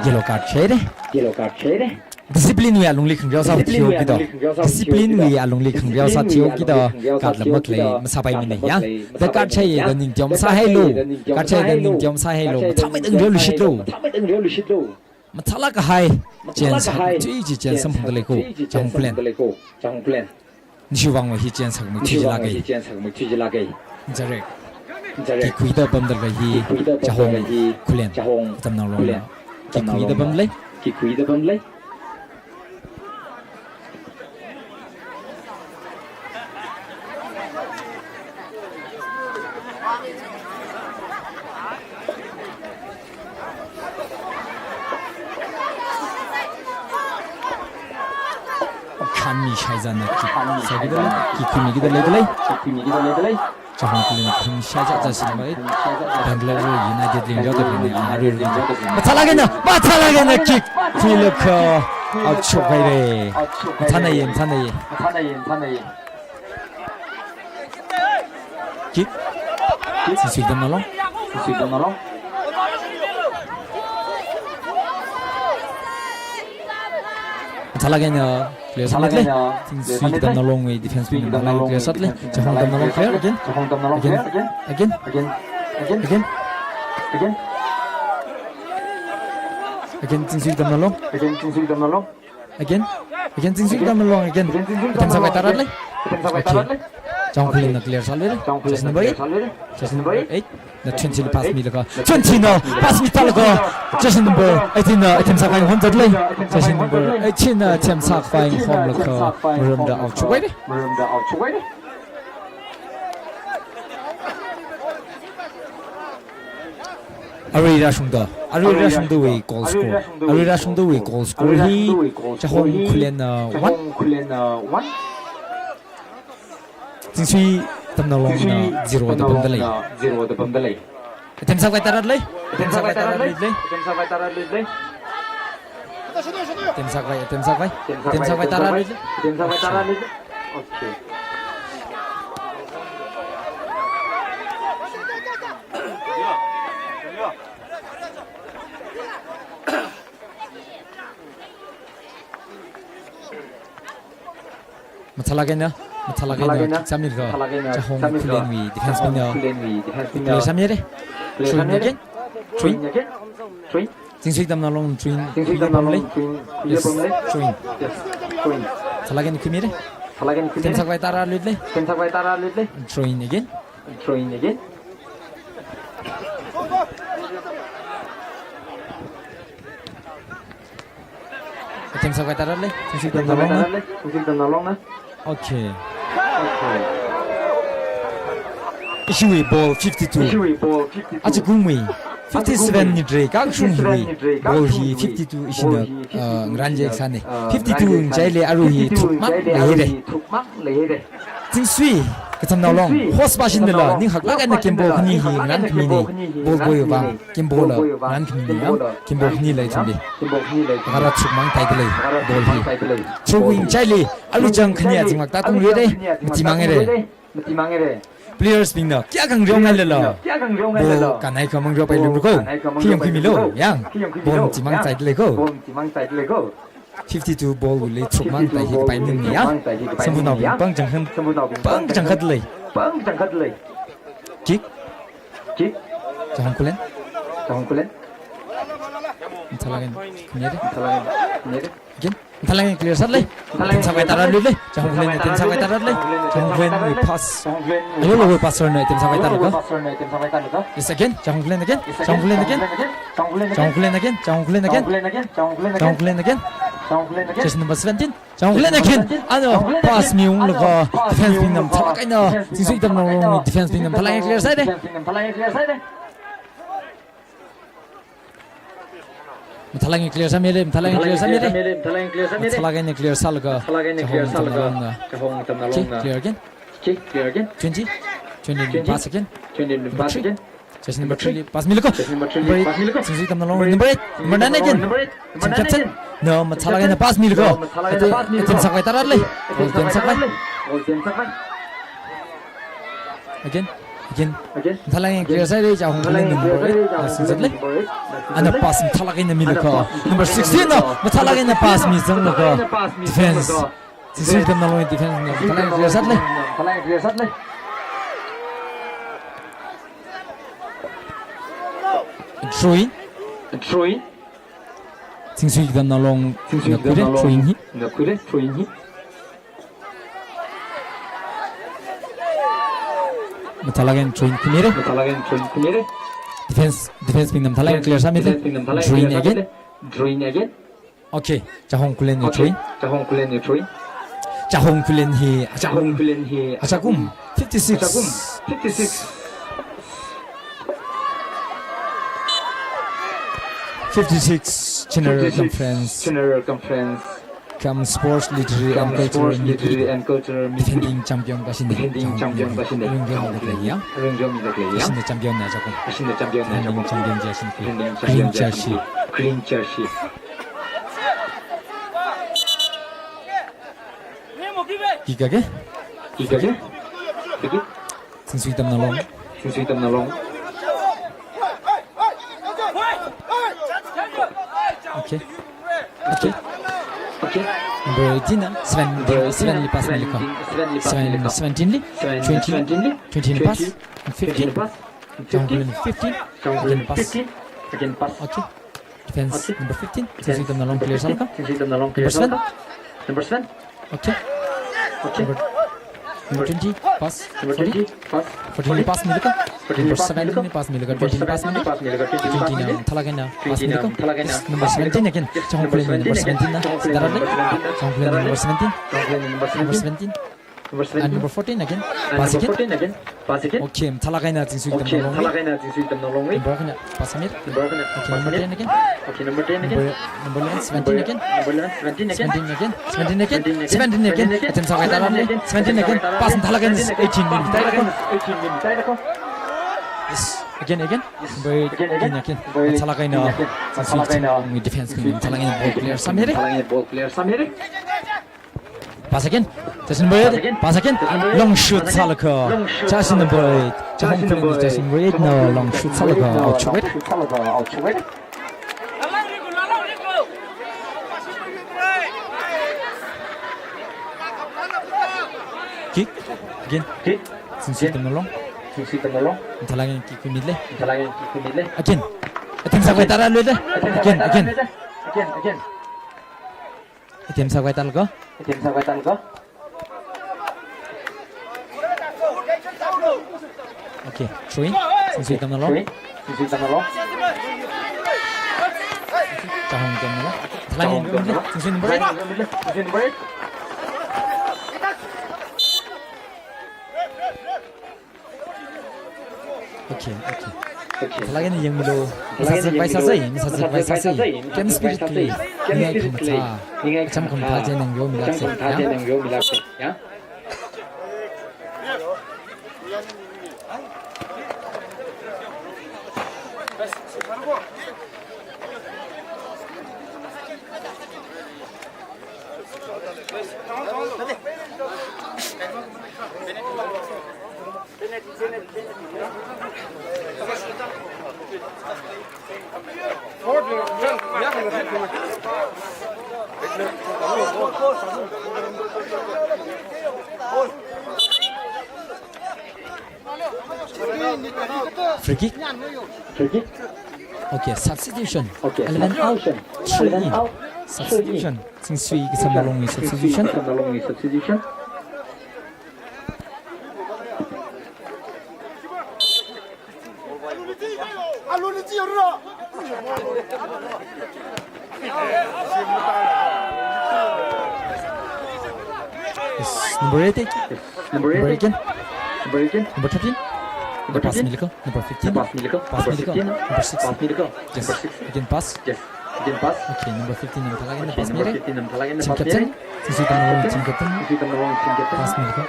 Yellow card share. Yellow card share. Discipline wui alungli khangreo sā thiyo kida. Discipline wui alungli khangreo sā thiyo kida. Card lam maklei masāpaimana ya. Da card share da ningteo masāhailu. Card share da ningteo masāhailu. Mathāmeida ngareo lushitlu. Mathālāk kahai. Chance, tui chi chance samphangda leiko. Chahong Khullen. Nishu vang hi chance hakmei thuijilāka. Jarek. Kikhuida pamda lei hi Chahong Khullen. Tamnao Longna. Kikhuida pamlei. Khanmi shaizana ki. Sakida, kikhuimi kida leidalei. Chahong Khullen khuimi shaiza zasin bai. Bangalore United ling jota kani, ah, ri ri. Mathālāk eina, mathālāk eina kick. Khuilaga out shokhaire. Mathānai, mathānai. Kick. Chingsui Tamnao Long. Chingsui Tamnao Long. Mathālāk eina clear sālei. Chingsui Tamnao Longwui defense bing mathālāk eina clear sālei. Chahong Tamnao Long clear again. Again. Again. Again. Again. Chingsui Tamnao Long. Again. Chingsui Tamnao Long. Again. Again, Chingsui Tamnao Long again. Attempt sākhavai tārālei. Okay. Chahong Khullenna clear sālei. Jersey number eight. Jersey number eight. Na twenty li pass milaga. Twenty na pass milaga. Jersey number eighteen na attempt sākhavai homzatlei. Jersey number eighteen na attempt sākhavai homlaga. Marumda out shokhaire. Arui rāshungda, arui rāshungdawui goal score. Arui rāshungdawui goal score hi Chahong Khullenna one, Chingsui Tamnao Longna zero da pamdalei. Attempt sākhavai tārālei. Attempt sākhavai tārālei. Attempt sākhavai, attempt sākhavai. Attempt sākhavai tārālei. Okay. Mathālāk eina, mathālāk eina kick sāmilaga, Chahong Khullenwui defense bingna clear sāmire. Throw in again. Throw in. Chingsui Tamnao Long throw in. Yes, throw in. Mathālāk eina khuimire. Attempt sākhavai tārāluilei. Throw in again. Attempt sākhavai tārālei. Chingsui Tamnao Longna. Okay. Ishiwui ball fifty-two. Ajakumwui fifty-seven ni drei kashung hiwui ball hi fifty-two ishina, uh, ngaranjai sāne. Fifty-two ngachailei arui hi thukmang leire. Chingsui, Tamnao Long, host pāshindala, ning haklāk eina kembo khani hi ngarankhami ni, ball boy vang, kembola, ngarankhami ni ya, kembo khani lei chinde. Gara thukmang taidalei, ball hi. Throw in ngachailei, alu chang khani ya, chingmak tātung rire, matimang ere. Players bingna, kayākha ngareongailala, ball kanai kha mangareopai lumruko, khi yangkhuimilu, yang, ball matimang taidalei ko. Fifty-two ball wui lei thukmang tai hi kapai ning ni ya. Samphangnaobing pāng changkhat, pāng changkhat lei. Kick. Chahong Khullen. Mathālāk eina khuimire. Again. Mathālāk eina clear sālei. Attempt sākhavai tārāluilei. Chahong Khullen attempt sākhavai tārālei. Chahong Khullenwui pass. Alo lo passer na attempt sākhavai tārālei. Yes, again. Chahong Khullen again. Chahong Khullen again. Chahong Khullen again. Chahong Khullen again. Jersey number seventeen. Chahong Khullen again. Ano, pass miunglaga defense bingna mathālāk eina, Chingsui Tamnao Long defense bingna mathālāk eina clear sāhaire. Mathālāk eina clear sāmire, mathālāk eina clear sāmire. Mathālāk eina clear sālaga, Chahong Tamnao Longna. Okay, clear again. Twenty. Twenty pass again. Number three. Jersey number three li pass milaga. Number eight. Chingsui Tamnao Long number eight. Number nine again. Team captain. Na mathālāk eina pass milaga. Attempt sākhavai tārālei. Attempt sākhavai. Again, again. Again. Mathālāk eina clear sāhaira, Chahong Khullen wui number eight na singzatle. Ana pass mathālāk eina milakha. Number sixteen na mathālāk eina pass mizanglakha. Defense. Zingsui Katamnao Long defense na mathālāk eina clear sāhatle. Throw in. Throw in. Zingsui Katamnao Long na khuira, throw in hi. Mathālāk eina throw in khuimira. Defense, defense bingna mathālāk eina clear sāmira. Throw in again. Okay, Chahong Khullen wui throw in. Chahong Khullen hi achakum, achakum fifty-six. Fifty-six General Conference cum Sports Literature and Cultural Meet wui defending champion kashina. Ringyo midaklei ya. Kashina champion na achakum. Defending champion kashina. Green jersey. Kick again. Zingsui Katamnao Long. Okay. Okay. Number eighteen na, seven, seven li pass milakha. Seven, seventeen li, twenty li, twenty li pass, fifteen. Chahong Khullen fifteen. Again pass. Okay. Defense number fifteen. Zingsui Katamnao Long clear sālakha. Number seven. Okay. Number, number twenty pass. Fourteen. Fourteen li pass milakha. Number seventeen li pass milakha. Twenty li pass milakha. Twenty na mathālāk eina pass milakha. Number seventeen again. Chahong Khullen number seventeen na. Chahong Khullen number seventeen. Number seventeen. And number fourteen again. Pass again. Okay, mathālāk eina Zingsui Katamnao Long. Number again, pass again. Okay, number ten again. Number, number eleven, seventeen again. Seventeen again. Seventeen again. Seventeen again. Attempt sākhavai tārāle. Seventeen again. Pass mathālāk eina eighteen li. Yes. Again, again. Number eighteen again. Mathālāk eina Zingsui Katamnao Long defense bing mathālāk eina ball clear sāmira. Pass again. Jersey number eight. Pass again. Long shoot sālakha. Jersey number eight. Chahong Khullen jersey number eight na long shoot sālakha. Out shokhaira. Kick. Again. Zingsui Katamnao Long. Mathālāk eina kick khuimila. Again. Attempt sākhavai tārāle. Again, again. Attempt sākhavai tārālakha. Okay, throw in. Zingsui Katamnao Long. Chahong Katamnao Long. Mathālāk eina Zingsui number eight. Okay, okay. Mathālāk eina yangmilu. Masā zakvai sāsei, masā zakvai sāsei. Game spirit li. Ningai khamathā. Acham khamathā chi nang yo milakse. Ya? Free kick. Free kick. Okay, substitution. Okay, eleven out, substitution. Three in. Eleven out, three in. Substitution. Zingsui Katamnao Longwui substitution. Katamnao Longwui substitution. Yes, number eight. Yes, number eight. Number again. Number again. Number thirteen. Number thirteen. Pass milakha. Number fifteen. Pass milakha. Pass milakha. Number fifteen. Number six. Pass milakha. Yes. Number six. Again pass. Yes. Again pass. Okay, number fifteen na mathālāk eina pass mira. Okay, number fifteen na mathālāk eina pass mira. Team captain. Zingsui Katamnao Long team captain. Zingsui Katamnao Long team captain. Pass milakha.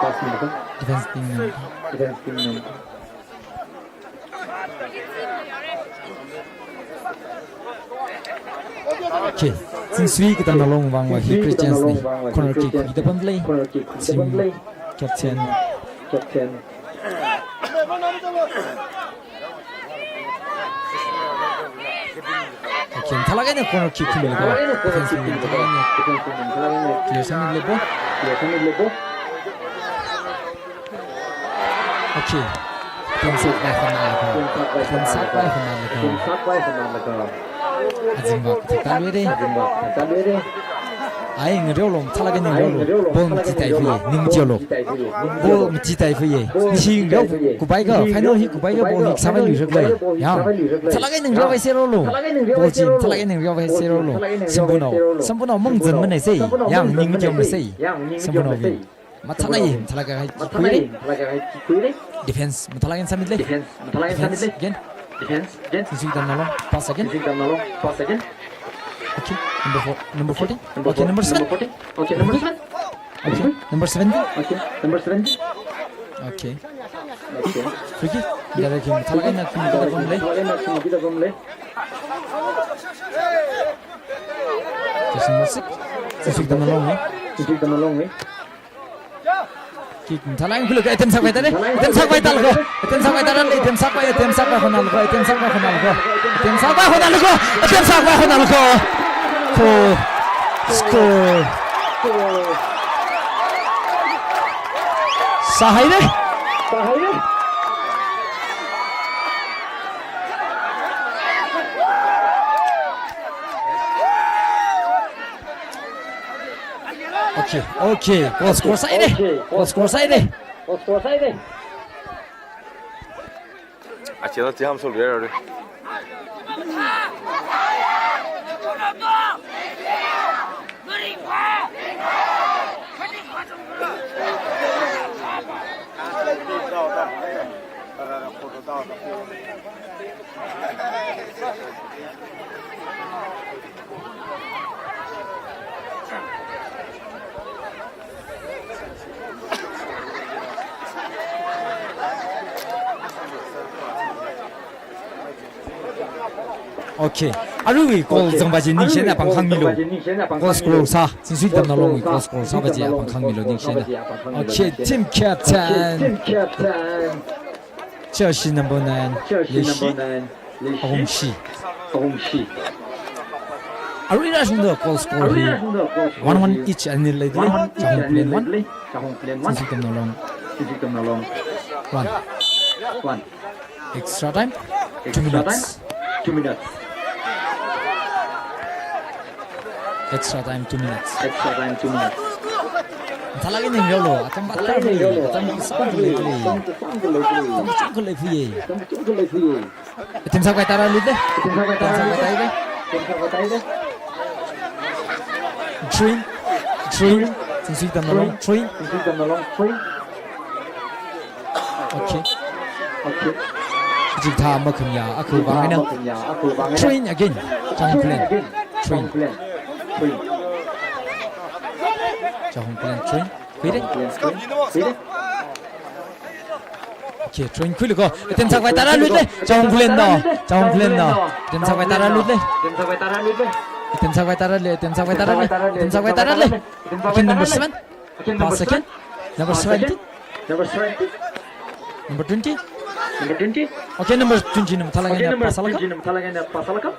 Pass milakha. Defense team na. Defense team na. Okay, Zingsui Katamnao Long vangva hi Christians ni corner kick khuida pamlei. Team captain. Captain. Mathālāk eina corner kick khuimilaga, defense wing mathālāk eina clear sāmilei ball. Okay. Defense side vai honalaga. Defense side vai honalaga. Azingva kathāda lei. Ai, ngareolo, mathālāk eina ngareolo. Ball machithei fei, ning machilo. Ball machithei fei. Nishi ngareo kupaiakha, final hi kupaiakha ball hi sāvai luirakle. Yang, mathālāk eina ngareovai serolo. Ball chi mathālāk eina ngareovai serolo. Sampunao, sampunao mangzan manei sei. Yang, ning machilo sei. Sampunao win. Mathālāk eina, mathālāk eina kick khuilei. Defense, mathālāk eina sāmilei. Defense again. Defense again. Singsuitamnao long, pass again. Singsuitamnao long, pass again. Okay, number four, number fourteen. Okay, number seven. Okay, number seven. Okay, number seventeen. Okay, number seventeen. Okay. Okay. Free kick. Direct kick. Mathālāk eina kick khuida komlei. Mathālāk eina kick khuida komlei. Just number six. Singsuitamnao long, eh? Singsuitamnao long, eh? Kick mathālāk eina khuilaga, attempt sākhavai tālei. Attempt sākhavai tālei ko. Attempt sākhavai tālei. Attempt sākhavai, attempt sākhavai honalei ko. Attempt sākhavai honalei ko. Attempt sākhavai honalei ko. Attempt sākhavai honalei ko. Ko. Score. Sāhaira. Sāhaira. Okay, okay. Goal score sāhaira. Goal score sāhaira. Goal score sāhaira. Achela tiam sol yare. Okay. Aruiwui goal zangva chi ningshi eina pāng hāngmilu. Goal score sā, Singsuitamnao longwui goal score sāva chi pāng hāngmilu ningshi eina. Okay, team captain. Jersey number nine, Leishi. Ahungshi. Arui rāshungda goal score hi one one each anil leidalei, Chahong Khullen one, Singsuitamnao long one. One. Extra time, two minutes. Extra time, two minutes. Mathālāk eina yanglu, atam vat kar lei, atam sāngkha leidalei. Atam sāngkha leidalei. Atam sāngkha leidalei. Attempt sākhavai tārā lutlei. Attempt sākhavai tārā lutlei. Attempt sākhavai tārā lutlei. Throw in. Throw in. Singsuitamnao long. Throw in. Singsuitamnao long. Throw in. Okay. Okay. Chikathā makhanya, akhava eina. Throw in again. Chahong Khullen. Throw in. Chahong Khullen throw in. Khuira. Okay, throw in khuilu ko. Attempt sākhavai tārā lutlei. Chahong Khullen no. Chahong Khullen no. Attempt sākhavai tārā lutlei. Attempt sākhavai tārā lutlei. Attempt sākhavai tārā lutlei. Attempt sākhavai tārā lutlei. Attempt sākhavai tārā lutlei. Attempt sākhavai tārā lutlei. Again number seven. Pass again. Number seventeen. Number twenty. Number twenty. Okay, number twenty na mathālāk eina pass sālaga. Twenty na mathālāk eina pass sālaga.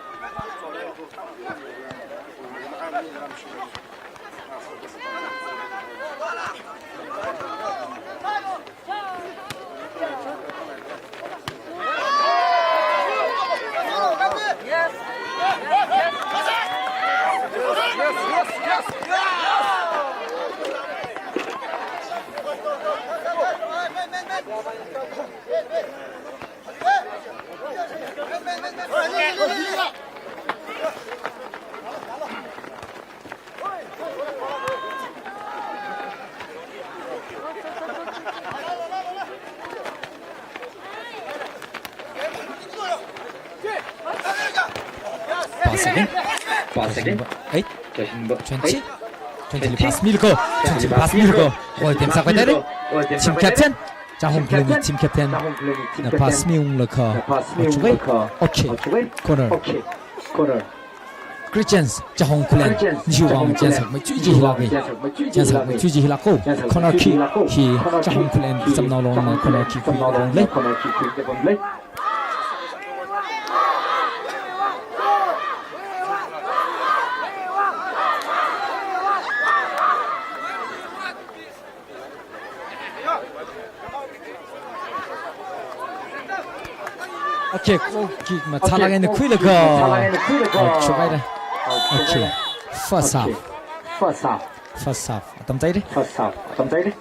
Pass again. Pass again. Eight. Twenty. Twenty li pass milu ko. Twenty li pass milu ko. Oi, attempt sākhavai tārei. Team captain. Chahong Khullen team captain na pass miunglaga. Okay. Corner. Great chance, Chahong Khullen. Nishiwui vang chance hakmei chuiji hilāka. Chance hakmei chuiji hilāka. Corner kick hi Chahong Khullen Singsuitamnao longna corner kick khuida pamlei. Corner kick khuida pamlei. Okay, goal kick mathālāk eina khuilaga. Oh, chukhaira. Okay. First half. First half. First half. Atam taire. First half. Atam taire.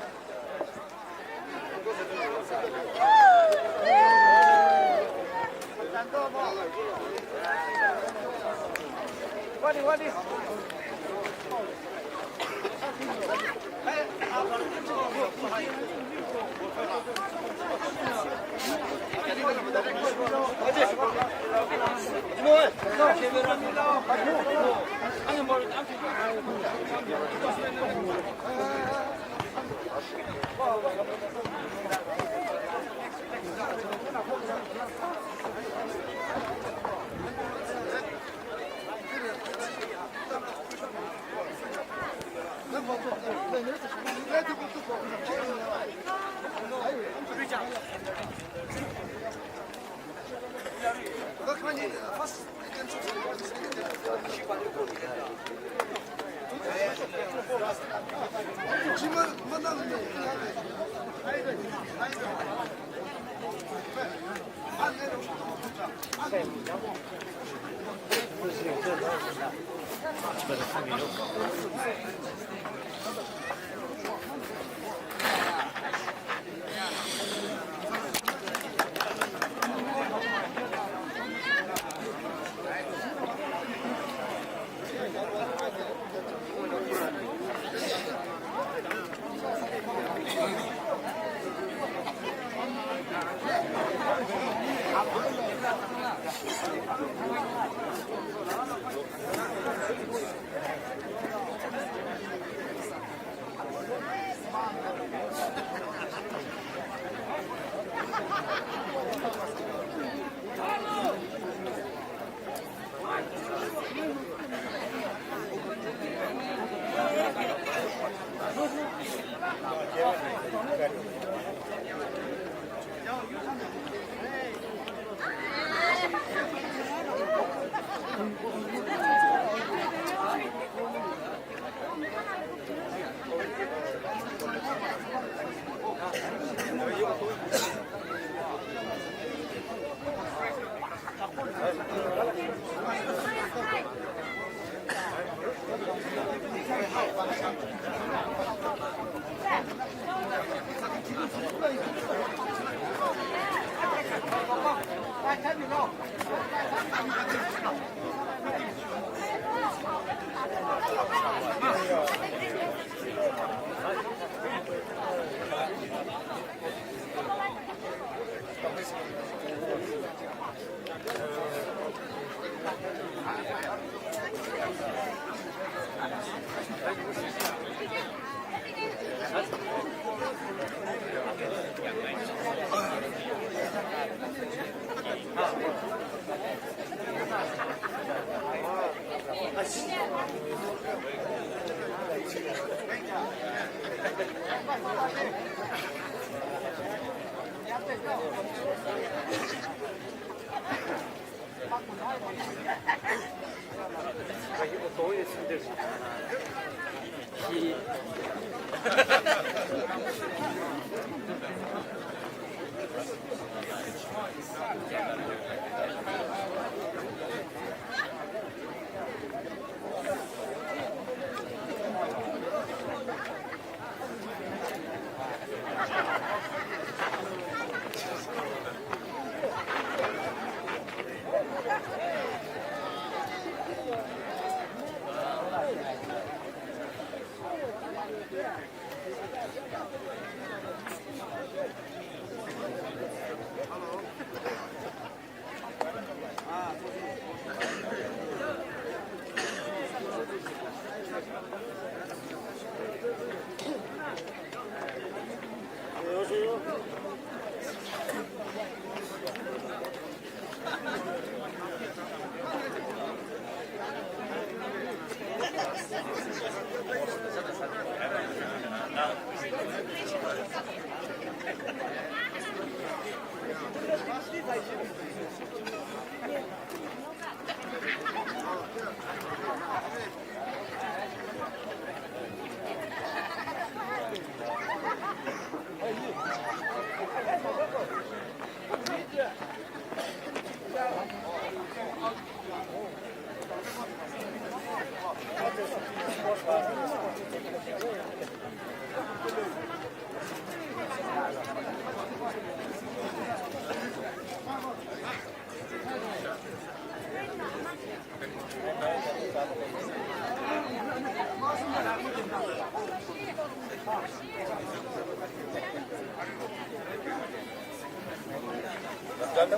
Hello,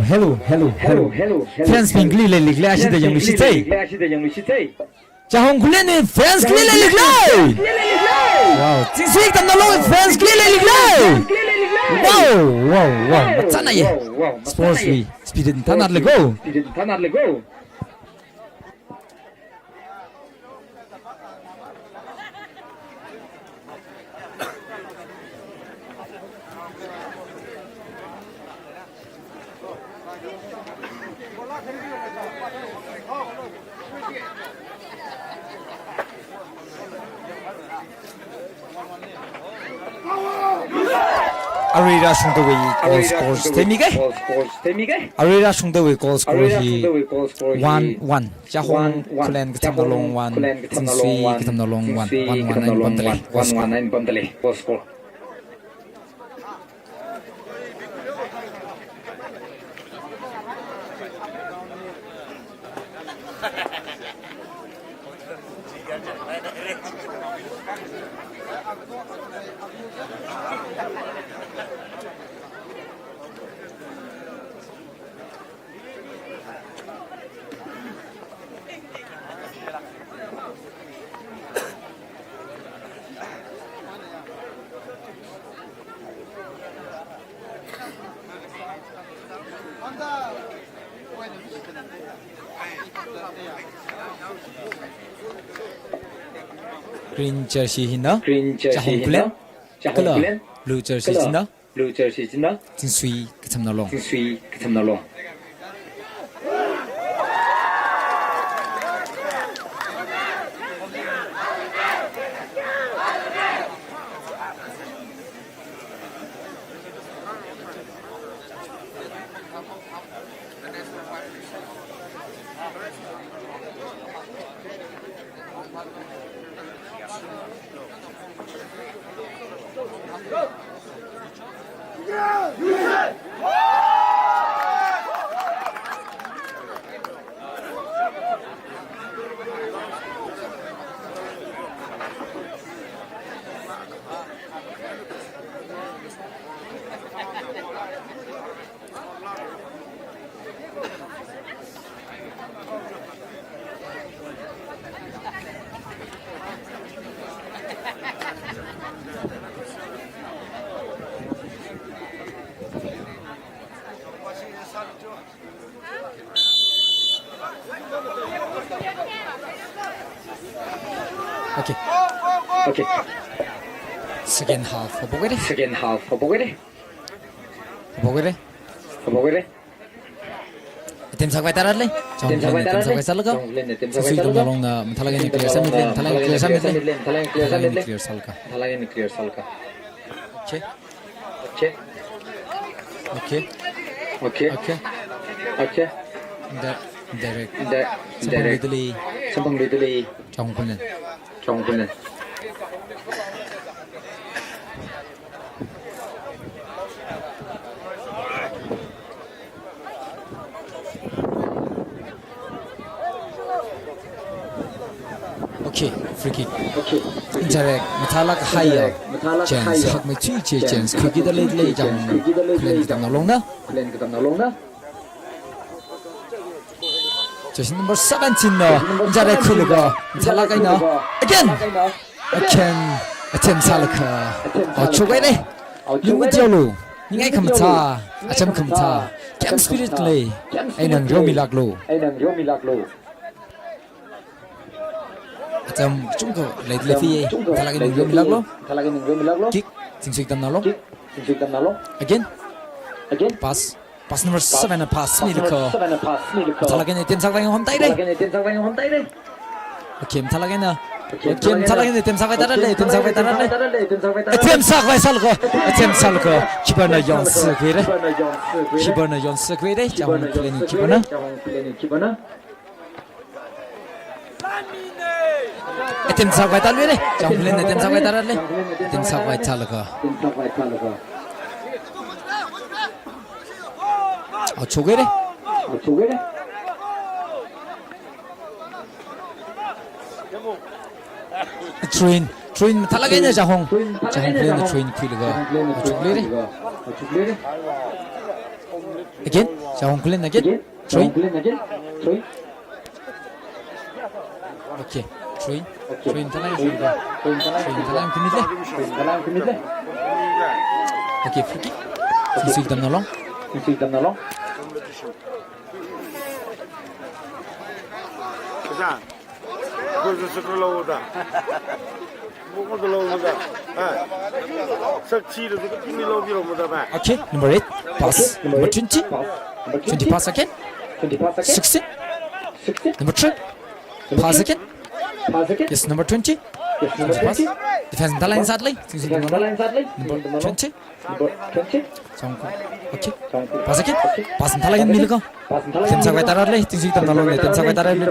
hello, hello, hello. Fans bing kali leilikhala, ashida yangluishitsei. Chahong Khullen wui fans kali leilikhala. Wow, Chingsui Katamnalong wui fans kali leilikhala. Wow, wow, wow. Machānai ye. Sports wui spirit thanat leko. Aruirui shungtawui goal score theimike. Aruirui shungtawui goal score hi one one. Chahong Khullen Katamnalong one, Chingsui Katamnalong one, one one eina pamdalei. Goal score. Green jersey hina Chahong Khullen. Kala blue jersey hina Blue jersey hina Chingsui Katamnalong. Chingsui Katamnalong. Okay. Okay. Second half. Habokere. Second half. Habokere. Habokere. Habokere. Attempt sākhavai tārale. Chahong Khullen attempt sākhavai sālaga. Chahong Khullen attempt sākhavai sālaga. Chingsui Katamnalongna mathālāk eina clear sāmile. Mathālāk eina clear sāmile. Mathālāk eina clear sālaga. Mathālāk eina clear sālaga. Okay. Okay. Okay. Okay. Okay. Okay. Direct. Direct. Samphangluidalei. Samphangluidalei. Chahong Khullen. Chahong Khullen. Okay, free kick. Direct, mathālāk haiya. Chance, hakmeithui chi chance khuikida leilei Chahong Khullen Katamnalongna. Jersey number seventeen na, direct khuilaga, mathālāk eina. Again! Again, attempt sālaga. Out shokhaire. Lungmatiaolu. Ningai khamathā, acham khamathā. Game spirit lei. Eina ngareomilāklu. Acham chungkha leilei fi. Mathālāk eina ngareomilāklu. Kick, Chingsui Katamnalong. Again. Pass. Pass number seven na pass milaga. Mathālāk eina attempt sākhavai hontaire. Okay, mathālāk eina. Okay, mathālāk eina attempt sākhavai tārale, attempt sākhavai tārale. Attempt sākhavai sālaga. Attempt sālaga. Keeper na yonsākhuire. Keeper na yonsākhuire. Chahong Khullen keeper na. Attempt sākhavai tāluire. Chahong Khullen attempt sākhavai tārale. Attempt sākhavai sālaga. Chokhaire. Throw-in, throw-in mathālāk eina Jahong. Jahong Khullen throw-in khuilaga. Chokhaire. Again, Jahong Khullen again. Throw-in. Okay, throw-in. Throw-in mathālāk eina khuilaga. Throw-in mathālāk eina khuimitle. Okay, free kick. Singsuitamnao Long. Kazang. Kuzuk sukra lo da. Buku da lo da. Ha. Sakchi da sukra timi lo bi lo da ba. Okay, number eight. Pass. Number twenty. Twenty pass again. Sixteen. Number three. Pass again. Yes, number twenty. Twenty pass. Defense mathālāk eina satle. Number twenty. Jahong Khul-. Okay. Pass again. Pass mathālāk eina milaga. Attempt sākhavai tārale. Singsuitamnao Longna attempt sākhavai tārale.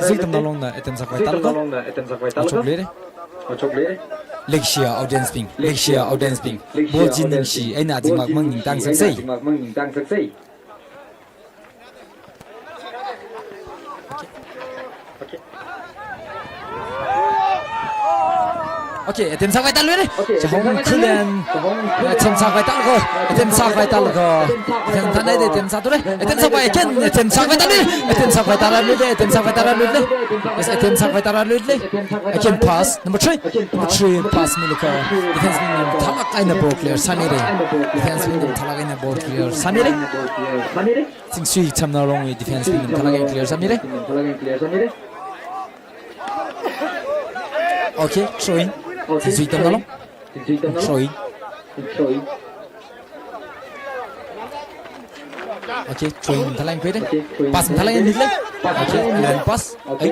Singsuitamnao Longna attempt sākhavai tārale. Chokhaire. Leishiya audience bing. Leishiya audience bing. Ball chi ningshi eina azingmang maningtang saksei. Okay, attempt sākhavai tāluire. Jahong Khullen. Attempt sākhavai tālaga. Attempt sākhavai tālaga. Attempt sākhavai tālaga. Attempt sākhavai again. Attempt sākhavai tāluire. Attempt sākhavai tāluire. Attempt sākhavai tāluire. Yes, attempt sākhavai tāluire. Again pass. Number three. Number three pass milaga. Defense bingna mathālāk eina ball clear sāmire. Defense bingna mathālāk eina ball clear sāmire. Singsuitamnao Longwui defense bingna mathālāk eina clear sāmire. Okay, throw-in. Singsuitamnao Long. Throw-in. Okay, throw-in mathālāk eina khuire. Pass mathālāk eina mitle. Okay, eleven pass. Okay.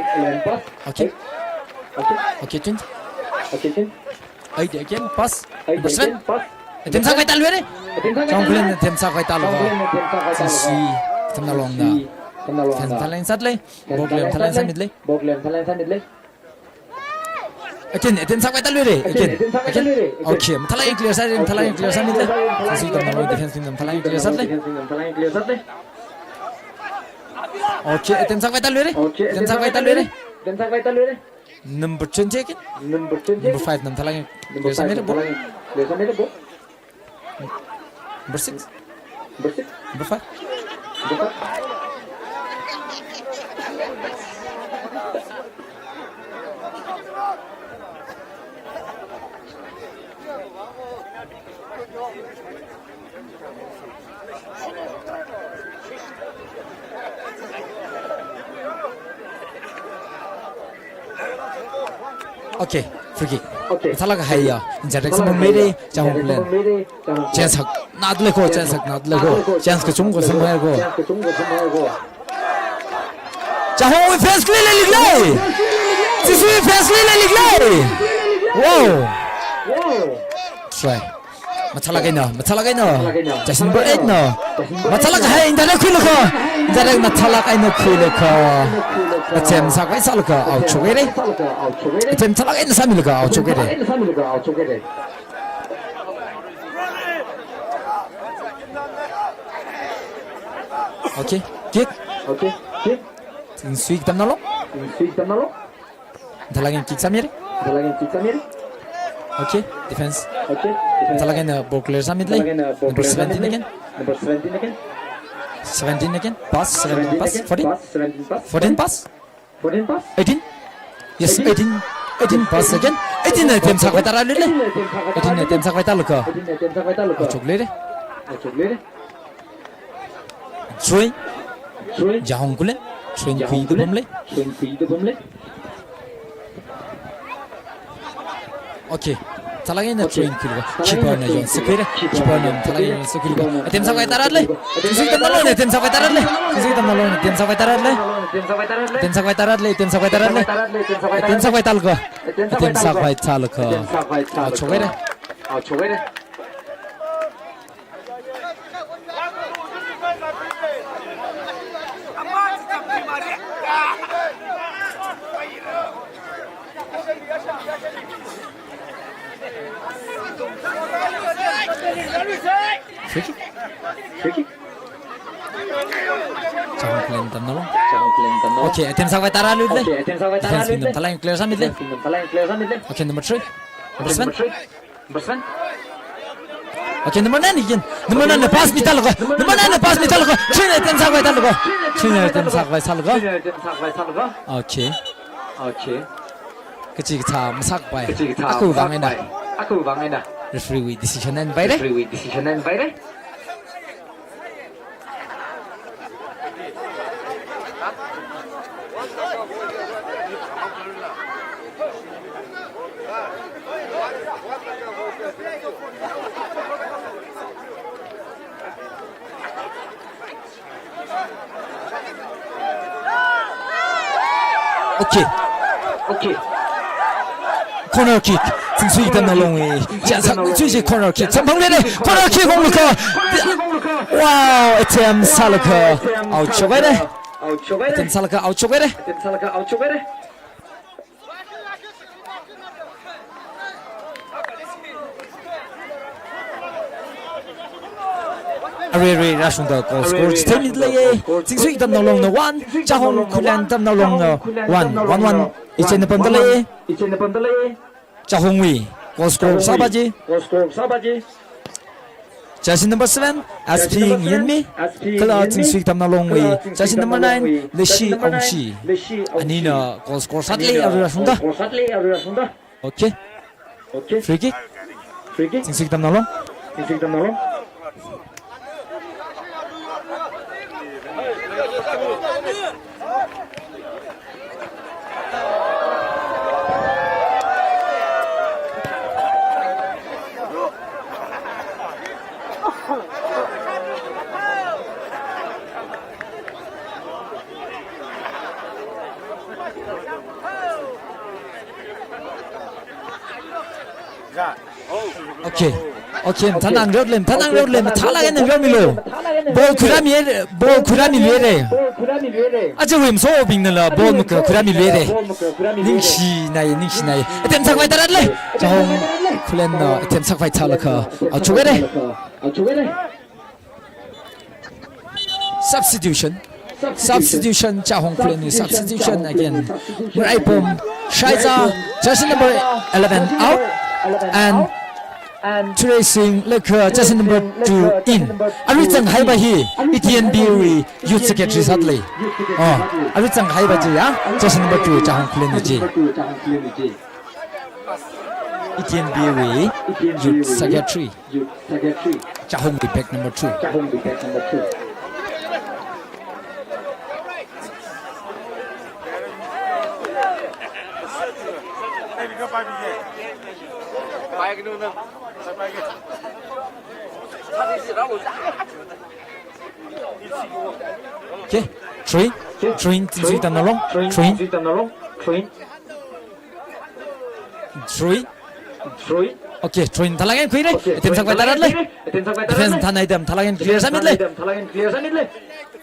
Okay. Okay, twenty. Eight again, pass. Number seven. Attempt sākhavai tāluire. Jahong Khullen attempt sākhavai tālaga. Singsuitamnao Longna. Defense mathālāk eina satle. Ball clear mathālāk eina sāmitle. Again, attempt sākhavai tāluire. Again. Again. Okay, mathālāk eina clear sāre, mathālāk eina clear sāmitle. Singsuitamnao Long defense bingna mathālāk eina clear sāle. Okay, attempt sākhavai tāluire. Attempt sākhavai tāluire. Number twenty again. Number five na mathālāk eina clear sāmire bo. Number six. Number five. Okay, free kick. Okay. Mathālāk kahaiya. Inject sāpammeire, Jahong Khullen. Chance hakna dalei ko, chance hakna dalei ko. Chance kachungkha samphangko. Jahong fans khalei leilei. Singsuiwui fans khalei leilei. Wow. Try. Mathālāk eina, mathālāk eina. Jersey number eight na. Mathālāk kahai indirect khuilaga. Indirect mathālāk eina khuilaga. Attempt sākhavai sālaga out shokhaire. Attempt mathālāk eina sāmilaga out shokhaire. Okay, kick. Okay, kick. Singsuitamnao Long. Singsuitamnao Long. Mathālāk eina kick sāmire. Mathālāk eina kick sāmire. Okay, defense. Okay, defense. Mathālāk eina ball clear sāmitle. Mathālāk eina ball clear sāmitle. Number seventeen again. Number seventeen again. Seventeen again. Pass, seventeen pass. Fourteen. Pass, seventeen pass. Fourteen pass. Fourteen pass. Eighteen. Yes, eighteen. Eighteen pass again. Eighteen attempt sākhavai tārale. Eighteen attempt sākhavai tālaga. Eighteen attempt sākhavai tālaga. Out shokhaire. Out shokhaire. Throw-in. Throw-in. Jahong Khullen. Throw-in khuida pamlei. Throw-in khuida pamlei. Okay. Mathālāk eina throw-in khuilaga. Keeper na yonsākhuire. Keeper na mathālāk eina yonsākhuilaga. Attempt sākhavai tārale. Singsuitamnao Long na attempt sākhavai tārale. Singsuitamnao Long na attempt sākhavai tārale. Attempt sākhavai tārale. Attempt sākhavai tārale. Attempt sākhavai tālaga. Attempt sākhavai tālaga. Out shokhaire. Out shokhaire. Free kick. Free kick. Chahong Khullen Tamnalong. Okay, attempt sākhavai tara lutlei. Defense bing tam thalai clear sāmitlei. Okay, number three. Number seven. Okay, number nine again. Number nine na pass mi tālaga. Number nine na pass mi tālaga. Three na attempt sākhavai tālaga. Three na attempt sākhavai sālaga. Okay. Okay. Kachikathā masāpai. Kachikathā aku vang eina. Aku vang eina. Referee wui decision eina pairei. Referee wui decision eina pairei. Okay. Okay. Corner kick. Zingsui Tamnalongwui chance sāchui chi corner kick. Samphang lei, corner kick ong lukha. Wow, attempt sālakha out shokhairei. Attempt sālakha out shokhairei. Arui arui rāshungda goal score chitheimileiye. Zingsui Tamnalongna one, Chahong Khullen Tamnalongna one, one one. Ichena pamda leiye. Chahongwui goal score sāpa chi. Jersey number seven, S P Ngiyanmi, kala Zingsui Tamnalongwui jersey number nine, Leishi Awungshi. Anina goal score sālei arui rāshungda. Okay. Free kick. Zingsui Tamnalong. Okay. Okay, thanang rot lem, thanang rot lem, thalak eina rot milo. Ball khuirāmi, ball khuirāmiluirei. Aja wim so bingnala ball maka khuirāmiluirei. Ningshinai, ningshinai. Attempt sākhavai tara lei. Chahong Khullenna attempt sākhavai sālakha out shokhairei. Substitution. Substitution, Chahong Khullenwui substitution again. Maraipom Shaiza, jersey number eleven out. And Thureising Lekha, jersey number two in. Arui zanghaipa hi, E T N B wui youth secretary sālei. Oh, arui zanghaipa chi ya, jersey number two, Chahong Khullenwui chi. E T N B wui youth secretary. Chahongwui pack number two. Okay, three, three, Zingsui Tamnalong, three. Three. Okay, three na thalak eina khuirei. Attempt sākhavai tara lei. Defense thanai tam thalak eina clear sāmitlei.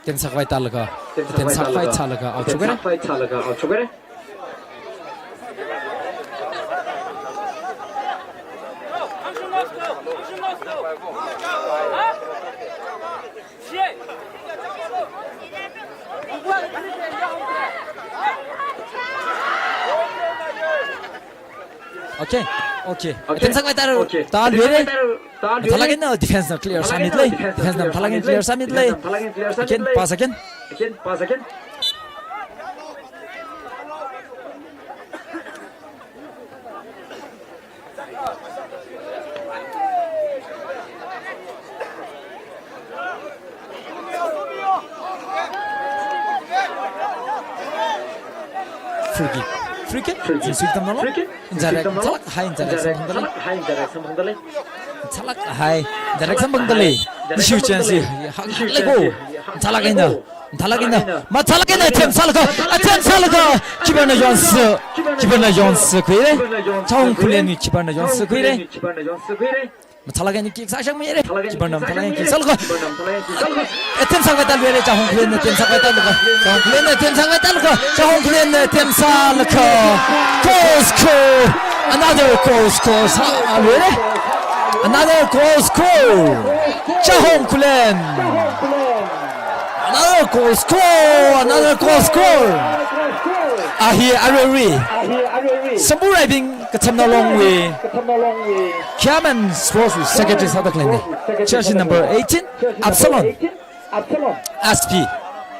Attempt sākhavai tālaga. Attempt sākhavai tālaga out shokhairei. Okay, okay. Attempt sākhavai tara, tara luirei. Thalak eina defense na clear sāmitlei. Defense na thalak eina clear sāmitlei. Again, pass again. Free kick. Free kick. Zingsui Tamnalong. Indirect. Thalak hai indirect samphangda lei. Thalak hai indirect samphangda lei. Nishu chance hi. Haklei ko. Thalak eina. Thalak eina. Mathalak eina attempt sālaga. Attempt sālaga. Keeper na yonsa. Keeper na yonsa khuirei. Chahong Khullenwui keeper na yonsa khuirei. Mathalak eina kick sāshang mirei. Keeper na mathalak eina kick sālaga. Attempt sākhavai tāluirei, Chahong Khullenna attempt sākhavai tālaga. Chahong Khullenna attempt sākhavai tālaga. Chahong Khullenna attempt sālaga. Goal score. Another goal score sāluirei. Another goal score. Chahong Khullen. Goal score, another goal score. Ahi Areri. Sampu Raibing Kachamnao Longwui Kiamen Sports Secretary sāda khaleina. Jersey number eighteen, Absalom. S P.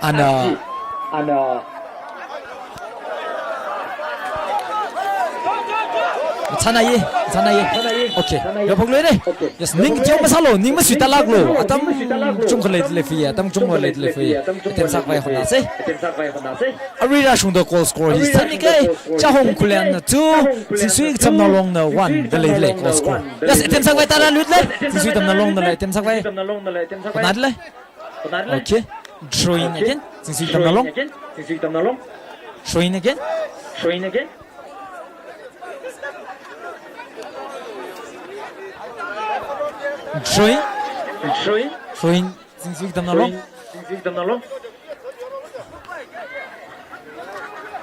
Ana. Chānai, chānai. Okay. Yaphok lere. Yes, ning jong masālu, ning masuitālāklu. Atam chungkha leilei fui, atam chungkha leilei fui. Attempt sākhavai hotnāsa. Arui rāshungda goal score hi sāmi kahai, Chahong Khullen two, Zingsui Kachamnao Longna one da leilei goal score. Yes, attempt sākhavai tārā lutlei. Zingsui Kachamnao Longna lei attempt sākhavai. Hotnālei. Okay. Throw in again. Zingsui Kachamnao Long. Throw in again. Throw in. Throw in. Zingsui Kachamnao Long.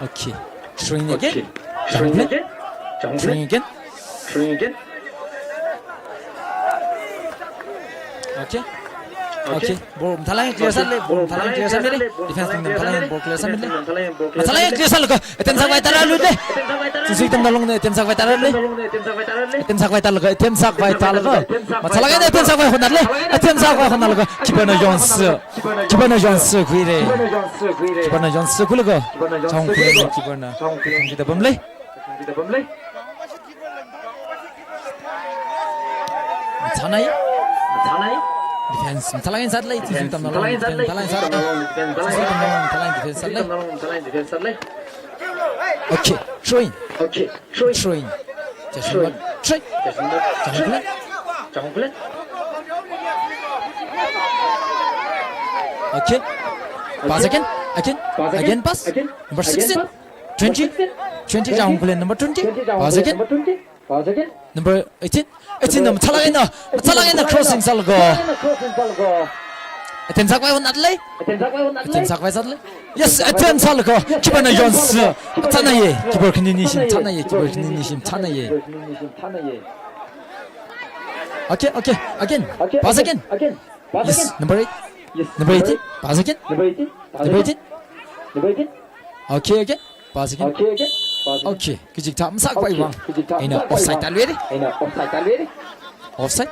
Okay. Throw in again. Throw in again. Okay. Okay. Ball mathālāk eina clear sālei. Ball mathālāk eina clear sālei. Defense bingna mathālāk eina ball clear sālei. Mathālāk eina clear sālaga attempt sākhavai tārā lutlei. Zingsui Kachamnao Longna attempt sākhavai tārālei. Attempt sākhavai tālaga, attempt sākhavai tālaga. Mathālāk eina attempt sākhavai hotnālei. Attempt sākhavai hotnālaga keeper na yonsi. Keeper na yonsi khuira. Keeper na yonsi khuilaga Chahong Khullen keeper na thangkida pamlei. Mathānai. Defense mathālāk eina sālei. Zingsui Kachamnao Long defense mathālāk eina sālei. Zingsui Kachamnao Long mathālāk eina defense sālei. Okay, throw in. Throw in. Jersey number three. Chahong Khullen. Okay. Pass again. Again. Again pass. Number sixteen. Twenty. Twenty, Chahong Khullen number twenty. Pass again. Number eighteen. Eighteen na mathālāk eina, mathālāk eina crossing sālaga. Attempt sākhavai hotnālei. Attempt sākhavai sālei. Yes, attempt sālaga keeper na yonsi. Chānai, keeper khanini shim chānai, keeper khanini shim chānai. Okay, okay, again. Pass again. Yes, number eight. Number eighteen. Pass again. Number eighteen. Okay, again. Pass again. Okay, kachikathā masākhavai vang eina offside tāluira. Offside.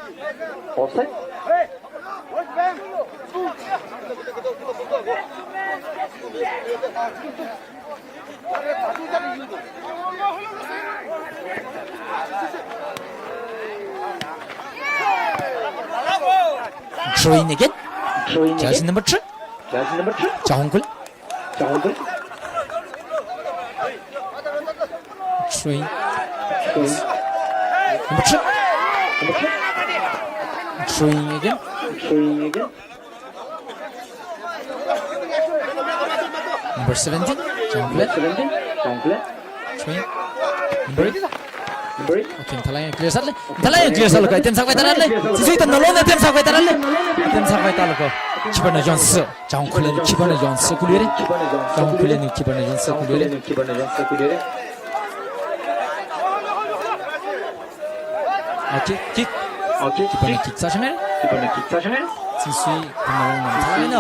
Throw in again. Jersey number three. Chahong Khullen. Throw in. Number three. Throw in again. Number seventeen. Chahong Khullen. Throw in. Number eight. Okay, mathālāk eina clear sālei. Mathālāk eina clear sālaga attempt sākhavai tārālei. Zingsui Kachamnao Longna attempt sākhavai tārālei. Attempt sākhavai tālaga keeper na yonsi. Chahong Khullen keeper na yonsi khuiluira. Chahong Khullen keeper na yonsi khuiluira. Okay, kick. Keeper na kick sāshanga. Zingsui Kachamnao Longna mathālāk eina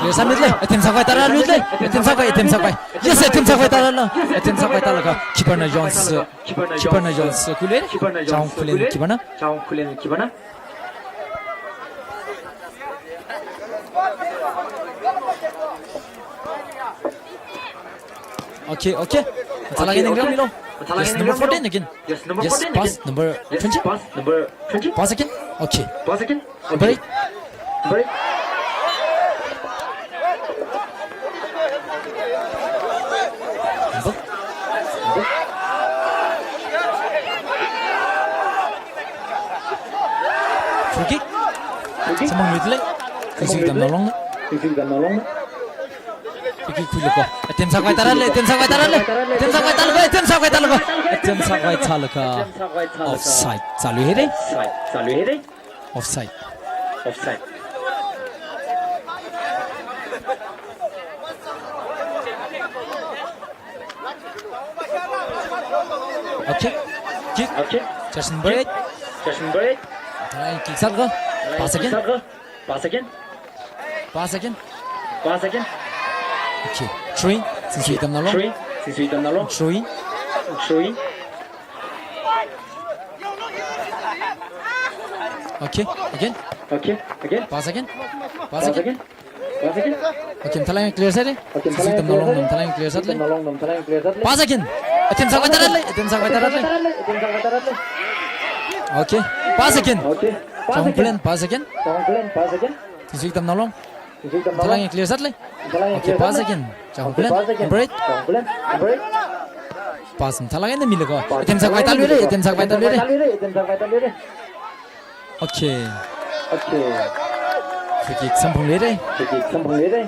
clear sāmitlei. Attempt sākhavai tārā lutlei. Attempt sākhavai, attempt sākhavai. Yes, attempt sākhavai tārālei. Attempt sākhavai tālaga keeper na yonsi. Keeper na yonsi khuiluira. Chahong Khullen keeper na. Okay, okay. Mathālāk eina ningrang milo. Yes, number fourteen again. Yes, pass number twenty. Pass again. Okay. Number eight. Number eight. Free kick. Samphang lutlei. Zingsui Kachamnao Longna. Free kick khuilaga. Attempt sākhavai tārālei, attempt sākhavai tārālei. Attempt sākhavai tālaga, attempt sākhavai tālaga. Attempt sākhavai tālaga. Offside sāluira. Offside. Okay. Kick. Jersey number eight. Mathālāk eina kick sālaga. Pass again. Pass again. Pass again. Okay. Three. Zingsui Tamnalong. Three. Zingsui Tamnalong. Three. Three. Okay. Again. Okay. Again. Pass again. Pass again. Pass again. Okay, mathālāk eina clear sāra. Okay, Zingsui Tamnalong, mathālāk eina clear sāra. Tamnalong, mathālāk eina clear sāra. Pass again. Attempt sākhavai tārale. Attempt sākhavai tārale. Attempt sākhavai tārale. Okay. Pass again. Okay. Pass again. Chahong Khullen, pass again. Chahong Khullen, pass again. Zingsui Tamnalong. Zingsui Tamnalong. Mathālāk eina clear sāra. Mathālāk eina clear sāra. Okay, pass again. Chahong Khullen. Number eight. Chahong Khullen. Number eight. Pass mathālāk eina milaga. Pass mathālāk eina milaga. Attempt sākhavai tāluira. Attempt sākhavai tāluira. Attempt sākhavai tāluira. Okay. Okay. Free kick samphangluira. Free kick samphangluira.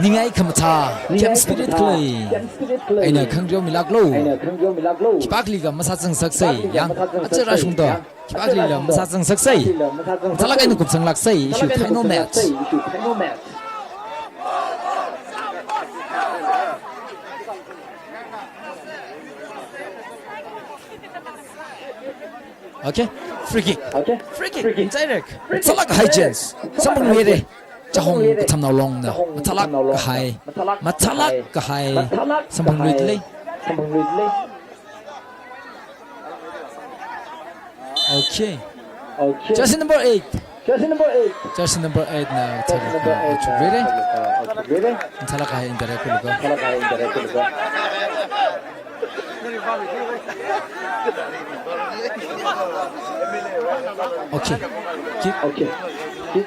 Ningai khamathā, game spirit khalei. Game spirit khalei. Eina khangareo milāklu. Eina khangareo milāklu. Khipākhaliga masāzangsaksei. Khipākhaliga masāzangsaksei. Yang, aja rāshungda. Khipākhalila masāzangsaksei. Khipākhalila masāzangsaksei. Mathālāk eina kupsanglaksei. Issue final match. Mathālāk eina kupsanglaksei. Issue final match. Okay, free kick. Okay. Free kick. Free kick. Direct. Mathālāk kahai chance. Samphangluira. Chahong Kathamnaolongna. Mathālāk kahai. Mathālāk kahai. Samphangluidalei. Samphangluidalei. Okay. Okay. Jersey number eight. Jersey number eight. Jersey number eight na Jersey number eight na chukluira. Chukluira. Mathālāk kahai indirect khuilaga. Mathālāk kahai indirect khuilaga. Okay. Kick. Okay. Kick.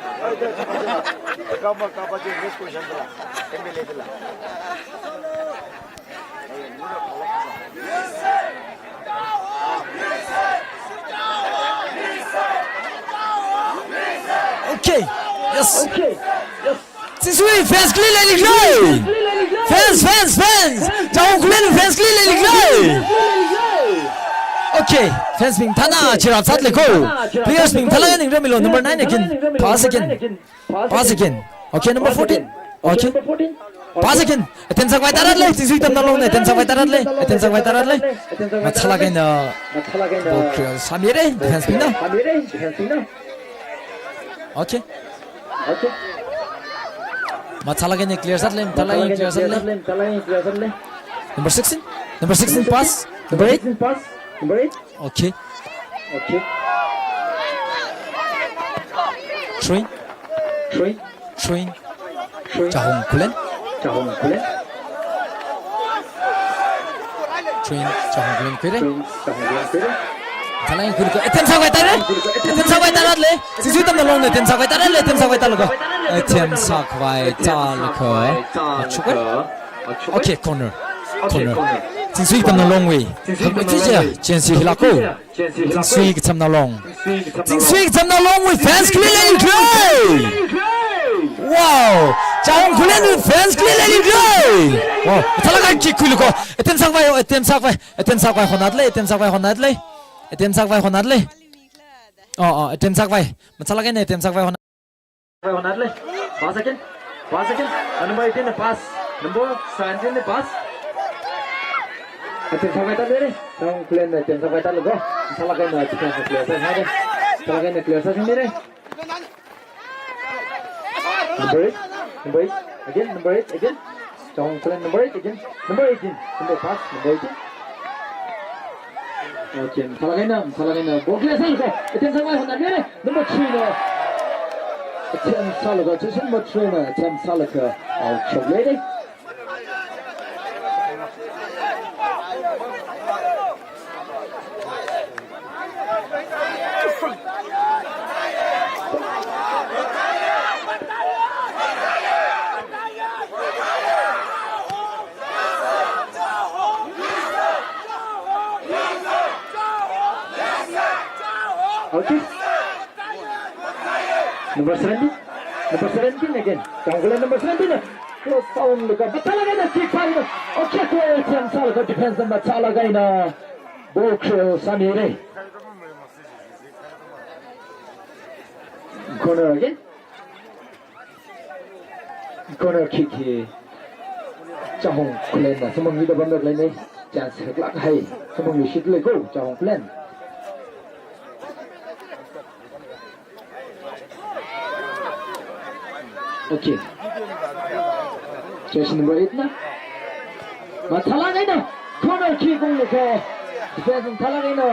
Okay. Yes. Okay. Yes. Zingsui fans khalei leili khalei. Fans, fans, fans. Chahong Khullen fans khalei leili khalei. Okay. Fans bing thāna chirap sālei ko. Players bing thāla ning remilu number nine again. Pass again. Pass again. Okay, number fourteen. Okay. Pass again. Attempt sākhavai tārale. Zingsui Kathamnaolongna attempt sākhavai tārale. Attempt sākhavai tārale. Mathālāk eina ball clear sāmira defense bingna. Okay. Okay. Mathālāk eina clear sālei. Mathālāk eina clear sālei. Mathālāk eina clear sālei. Number sixteen. Number sixteen pass. Number eight. Pass. Number eight. Okay. Okay. Three. Three. Three. Three. Chahong Khullen. Chahong Khullen. Three. Chahong Khullen khuira. Three. Chahong Khullen khuira. Mathālāk eina khuilaga. Attempt sākhavai tārale. Attempt sākhavai tārale. Zingsui Kathamnaolongna attempt sākhavai tārale. Attempt sākhavai tārale. Attempt sākhavai tārale. Chukwe. Okay, corner. Corner. Zingsui Kathamnaolongwui. Hakmei tija, chance hi lāka. Zingsui Kathamnaolong. Zingsui Kathamnaolongwui fans khalei leili khalei. Wow. Chahong Khullenwui fans khalei leili khalei. Wow. Mathālāk eina kick khuilaga. Attempt sākhavai, attempt sākhavai. Attempt sākhavai honadalei, attempt sākhavai honadalei. Attempt sākhavai honadalei. Oh, oh, attempt sākhavai. Mathālāk eina attempt sākhavai honadalei. Vai honadalei. Pass again. Pass again. Number eighteen pass. Number seventeen pass. Attempt sākhavai tāluira. Chahong Khullenna attempt sākhavai tālu ko. Mathālāk eina defense clear sāhaira. Mathālāk eina clear sāmira. Number eight. Number eight. Again, number eight. Again. Chahong Khullen number eight again. Number eighteen. Number pass. Number eighteen. Okay, mathālāk eina, mathālāk eina. Ball clear sālu ko. Attempt sākhavai honadalei. Number three na. Attempt sālu ko. Jersey number three na. Attempt sālu ko. Out shot lady. Okay. Number seventeen. Number seventeen again. Chahong Khullen number seventeen. Cross sound laga. Mathālāk eina kick sālu ko. Okay, clear attempt sālu ko. Defense mathālāk eina. Ball clear sāmira. Corner again. Corner kick hi Chahong Khullenna samphangluida pamda khaleina. Chance haklāk hai. Samphangluishit lei ko Chahong Khullen. Okay. Jersey number eight na. Mathālāk eina corner kick unglu ko. Defense mathālāk eina.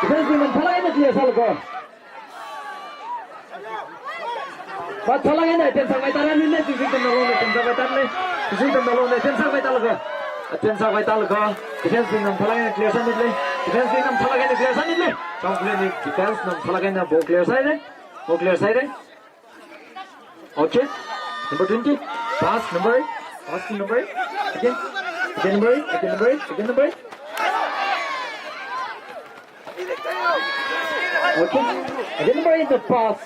Defense mathālāk eina clear sālu ko. Mathālāk eina attempt sākhavai tārāli le, Chingsui Tamnalong le, attempt sākhavai tārāli. Chingsui Tamnalong le, attempt sākhavai tālu ko. Attempt sākhavai tālu ko. Defense mathālāk eina clear sāmile. Defense mathālāk eina clear sāmile. Chongkhulen defense mathālāk eina ball clear sāhaire. Ball clear sāhaire. Okay. Number twenty. Pass number eight. Pass to number eight. Again. Again number eight. Again number eight. Again number eight. Okay. Again number eight, the pass.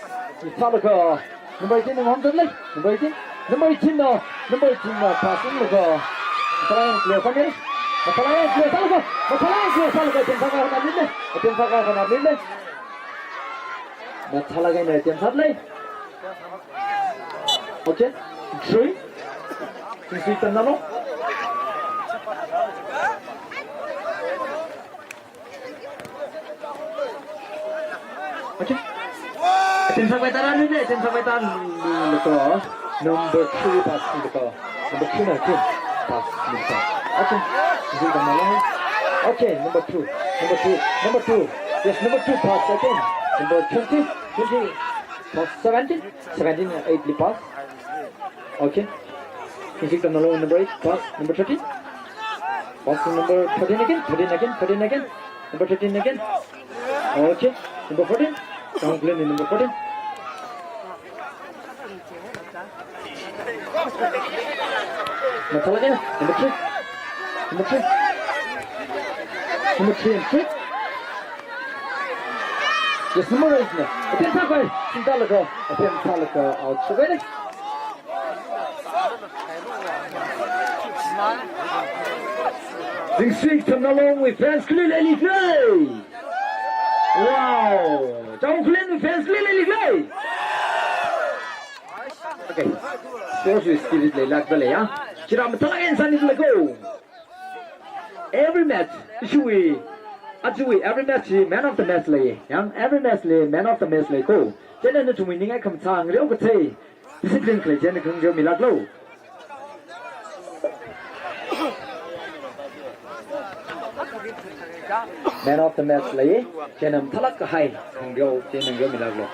It's Salaka. Number eighteen, the one, the left. Number eighteen. Number eighteen, the, number eighteen, the pass in the, uh, try and clear for me. Try and clear, Salaka. Try and clear, Salaka. Attempt sākhavai tārāli le. Attempt sākhavai tārāli le. Mathālāk eina attempt sāhaile. Okay. Three. Chingsui Tamnalong. Okay. Attempt sākhavai tārāli le, attempt sākhavai tārāli le ko. Number three pass in the, number three na team. Pass in the. Okay. Chingsui Tamnalong. Okay, number two. Number two. Number two. Yes, number two pass again. Number twenty. Twenty. Pass seventeen. Seventeen, eight li pass. Okay. Chingsui Tamnalong number eight. Pass. Number thirteen. Pass to number thirteen again. Thirteen again. Thirteen again. Number thirteen again. Okay. Number fourteen. Chongkhulen number fourteen. Mathālāk eina, number three. Number three. Number three and three. Yes, number eight na. Attempt sākhavai. Singda laga. Attempt sālaga. Out. So very. Chingsui Tamnalong wui fans khalei leili khalei. Wow. Chongkhulen fans khalei leili khalei. Okay. Sports wui spirit leilākda lei ya. Chira mathālāk eina sānida lei ko. Every match, ishiwui, ajawui every match hi man of the match lei. Yang every match li man of the match lei ko. Chieina nathumwui ningai khamathā ngareo kathei, discipline khalei chieina khangareo milāklo. Man of the match lei, chieina mathālāk kahai khangareo, chieina ngareo milāklo.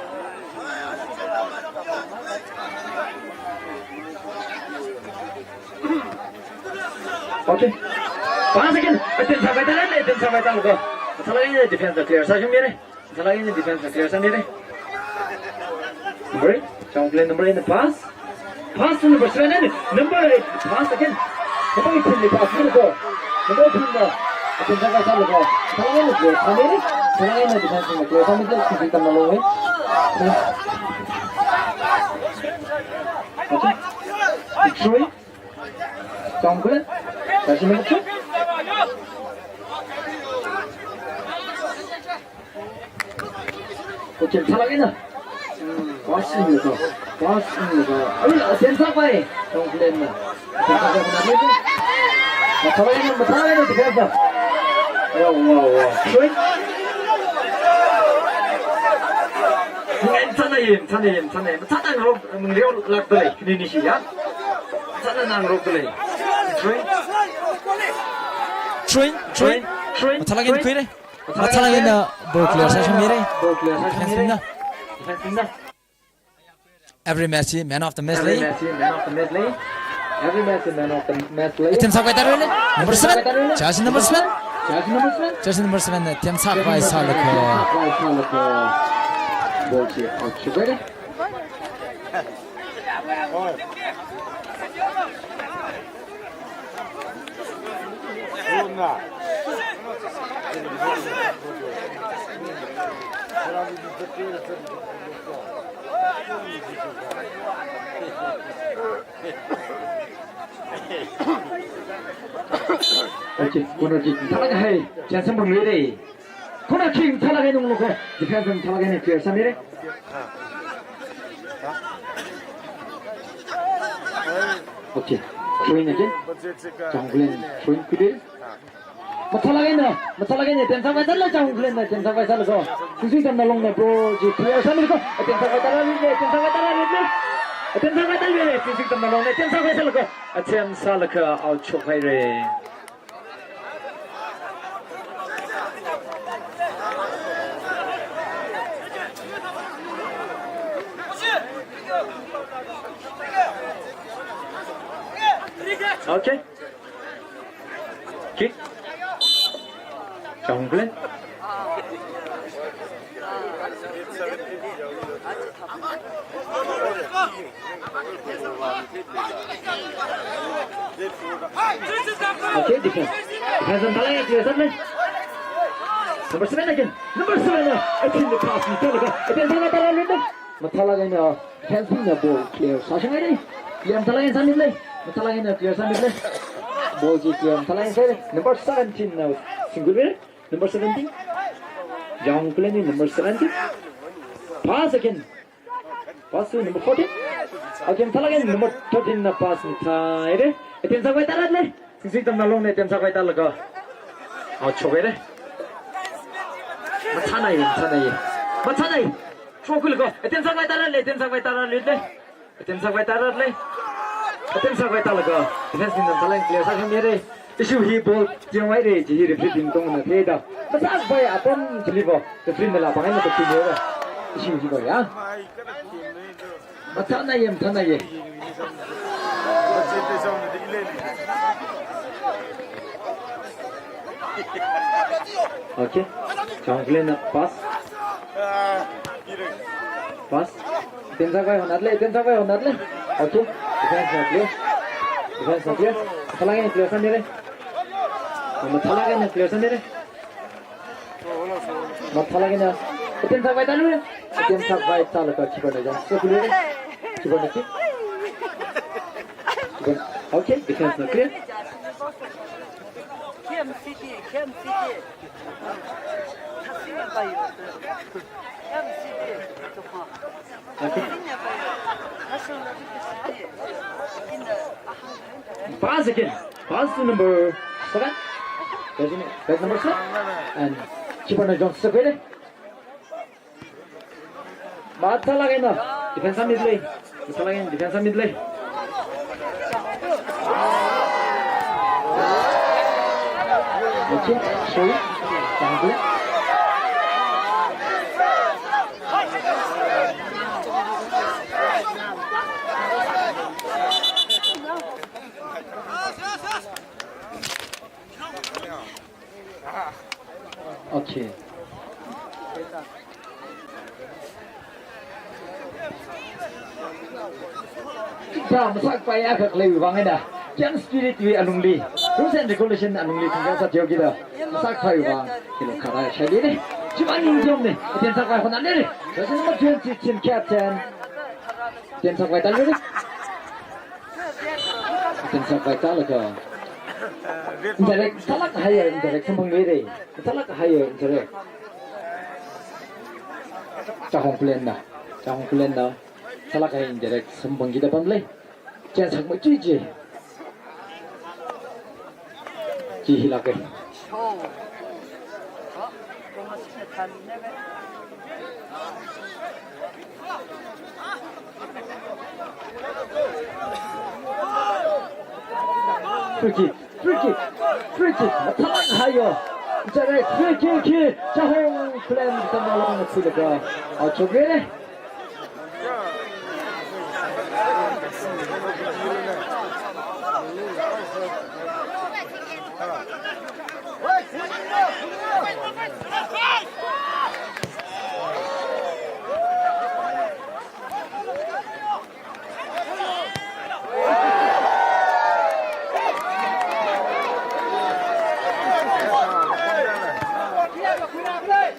Okay. Pass again. Attempt sākhavai tārāli, attempt sākhavai tālu ko. Mathālāk eina defense na clear sāshungmire. Mathālāk eina defense na clear sāmire. Number eight. Chongkhulen number eight na pass. Pass to number seven and number eight. Pass again. Number eighteen li pass sālu ko. Number eighteen na. Attempt sākhavai tālu ko. Mathālāk eina clear sāmire. Mathālāk eina defense na clear sāmire. Chingsui Tamnalong wui. Okay. Three. Chongkhulen. Jersey number two. Okay, mathālāk eina. Pass in laga. Pass in laga. Arui attempt sākhavai. Chongkhulen na. Attempt sākhavai na. Mathālāk eina, mathālāk eina defense na. Wow, wow, wow. Three. Mathālāk eina, mathālāk eina, mathālāk eina. Mathālāk eina ngareo, ngareo lākda lei. Khani nishi ya. Mathālāk eina ngareo da lei. Three. Three, three, three. Mathālāk eina khuire. Mathālāk eina ball clear sāshungmire. Ball clear sāshungmire. Defense na. Defense na. Every match hi man of the match lei. Every match hi man of the match lei. Every match hi man of the match lei. Attempt sākhavai tārāli. Number seven. Jersey number seven. Jersey number seven. Jersey number seven na attempt sākhavai sālu ko. Attempt sākhavai sālu ko. Ball chi out shugare. Okay, corner kick. Mathālāk kahai. Chance bang lei. Corner kick mathālāk kahai nunglu ko. Defense mathālāk kahai clear sāmire. Okay. Throw in again. Chongkhulen throw in khuire. Mathālāk eina, mathālāk eina, attempt sākhavai tārāli, Chongkhulen na attempt sākhavai sālu ko. Chingsui Tamnalong na ball chi clear sāmile ko. Attempt sākhavai tārāli, attempt sākhavai tārāli. Attempt sākhavai tāhaira, Chinsing Tamnalongna attempt sākhavai sālaga, attempt sālaga out shokhaira. Okay. Kick. Chahongkhulen. Okay, defense. Defense mathālāk eina clear sāmira. Number seven again. Number seven. Attempt the pass. Mathālāk eina, attempt sākhavai tārāluira. Mathālāk eina, defense bingna ball clear sāshunghaira. Clear mathālāk eina sāmira. Mathālāk eina clear sāmira. Ball chi clear mathālāk eina sāra. Number seventeen na singkhuiluira. Number seventeen. Chahongkhulen, number seventeen. Pass again. Pass to number fourteen. Again, mathālāk eina number thirteen na pass mathāhaira. Attempt sākhavai tārāluira. Chinsing Tamnalongna attempt sākhavai tālaga out shokhaira. Mathānai, mathānai. Mathānai. Shokhuilaga attempt sākhavai tārāluira, attempt sākhavai tārāluira. Attempt sākhavai tārāluira. Attempt sākhavai tālaga defense bingna mathālāk eina clear sāshunghaira. Issue hi ball tiang haira, chi hi referee bing tongna theida. Masākhavai apam chiliva, referee nala pāngai na pāchimira. Issue hiva ya. Mathānai, mathānai. Okay. Chahongkhulen pass. Pass. Attempt sākhavai hotnāluira, attempt sākhavai hotnāluira. Okay. Defense na clear. Defense na clear. Mathālāk eina clear sāmira. Mathālāk eina clear sāmira. Mathālāk eina. Attempt sākhavai tāluira. Attempt sākhavai tālaga keeper na jump sākhuiluira. Keeper na kick. Keeper. Okay, defense na clear. Okay. Pass again. Pass to number seven. That's number seven. And keeper na jump sākhuiluira. Mathālāk eina defense sāmira. Mathālāk eina defense sāmira. Okay, sorry. Thank you. Okay. Chithā masākhavai akha khaleiwui vang eina, young spirit wui alungli, rules and regulation alungli khangkā sāthuikida masākhavaiwui vang, kilo kharā shailire. Chimang ningyom ne, attempt sākhavai hotnāluira. Jersey number twenty, team captain. Attempt sākhavai tāluira. Attempt sākhavai tālaga. Indirect, mathālāk kahai indirect samphangluira. Mathālāk kahai indirect. Chahongkhulenna. Chahongkhulenna. Mathālāk kahai indirect samphangkida pamlei. Chance hakmei chi chi. Chi hilāka. Free kick, free kick, free kick. Mathālāk kahai yo. Indirect free kick hi Chahongkhulen Tamnalongna khuilaga out shokhaira.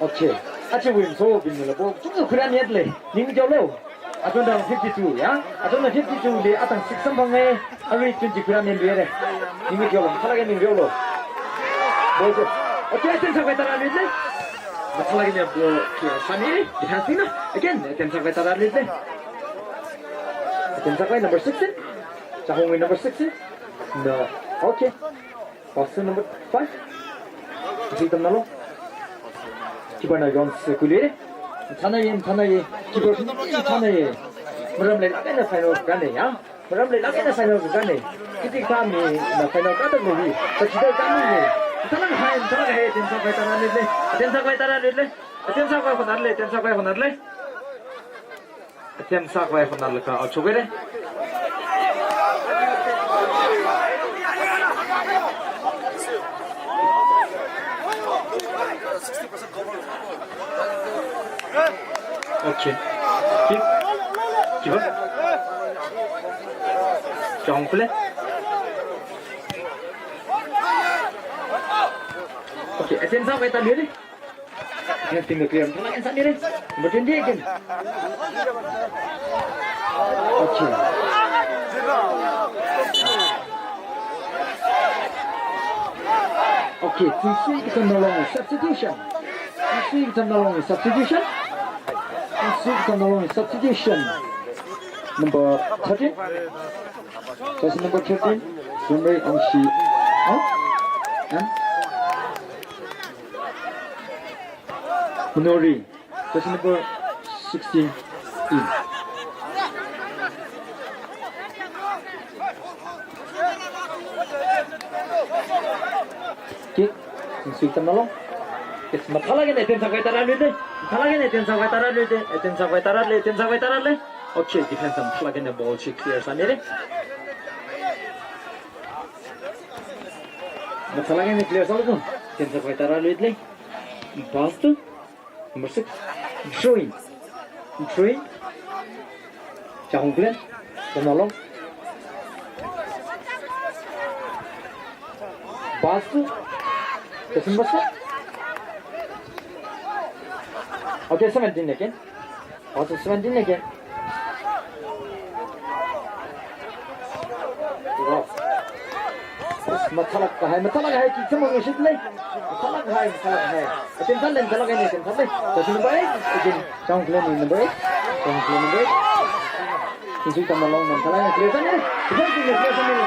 Okay. Aja win so bin la bo. Chung khuirāmida lei. Ning jolo. Athumna fifty-two, ya? Athumna fifty-two li athang six samphanga, arui twenty khuirāmiluire. Ning jolo, mathālāk eina ning jolo. Ball se. Okay, attempt sākhavai tārāluire. Mathālāk eina ball clear sāmira, defense na. Again, attempt sākhavai tārāluire. Attempt sākhavai number sixteen. Chahongwui number sixteen. No. Okay. Pass to number five. Chinsing Tamnalong. Keeper na jump sākhuiluire. Mathānai, mathānai. Keeper mathānai. Maram leilāk eina final kāne ya. Maram leilāk eina final kāne. Kiti kami na final kāda lohi. Kachida kami ne. Thalang hai, thalang hai, athemsakwui tara luile. Athemsakwui tara luile. Athemsakwui honatle, athemsakwui honatle. Athemsakwui honatlaga out shokhaire. Okay. Keep. Keep up. Chong play. Okay, athemsakwui tara luile. Athemsabingna clear mathālāk eina sāmire. Number twenty again. Okay. Okay, Chingsui Kachamnalong substitution. Chingsui Kachamnalong substitution. Chingsui Kachamnalong substitution. Number thirteen. Jersey number thirteen, Zumrei Angshi. Huh? And Munori, jersey number sixteen, in. Kick, Chingsui Kachamnalong. Yes, mathālāk eina athemsakwui tara luile. Mathālāk eina athemsakwui tara luile. Athemsakwui tara luile, athemsakwui tara luile. Okay, defense na mathālāk eina ball chi clear sāmire. Mathālāk eina clear sālu. Athemsakwui tara luile. Pass to number six. Drawing. Drawing. Chahong Glenn. Kachamnalong. Pass to. Kasim Basa. Okay, seventeen again. Pass to seventeen again. Wow. Mathālāk kahai, mathālāk kahai, kick sāmang shit lei. Mathālāk kahai, mathālāk kahai. Athemsāle, mathālāk kahai, athemsāle. Jersey number eight, again. Chahong Glenn number eight. Chahong Glenn number eight. Chingsui Kachamnalong mathālāk eina clear sāmire. Defense team na clear sāmire.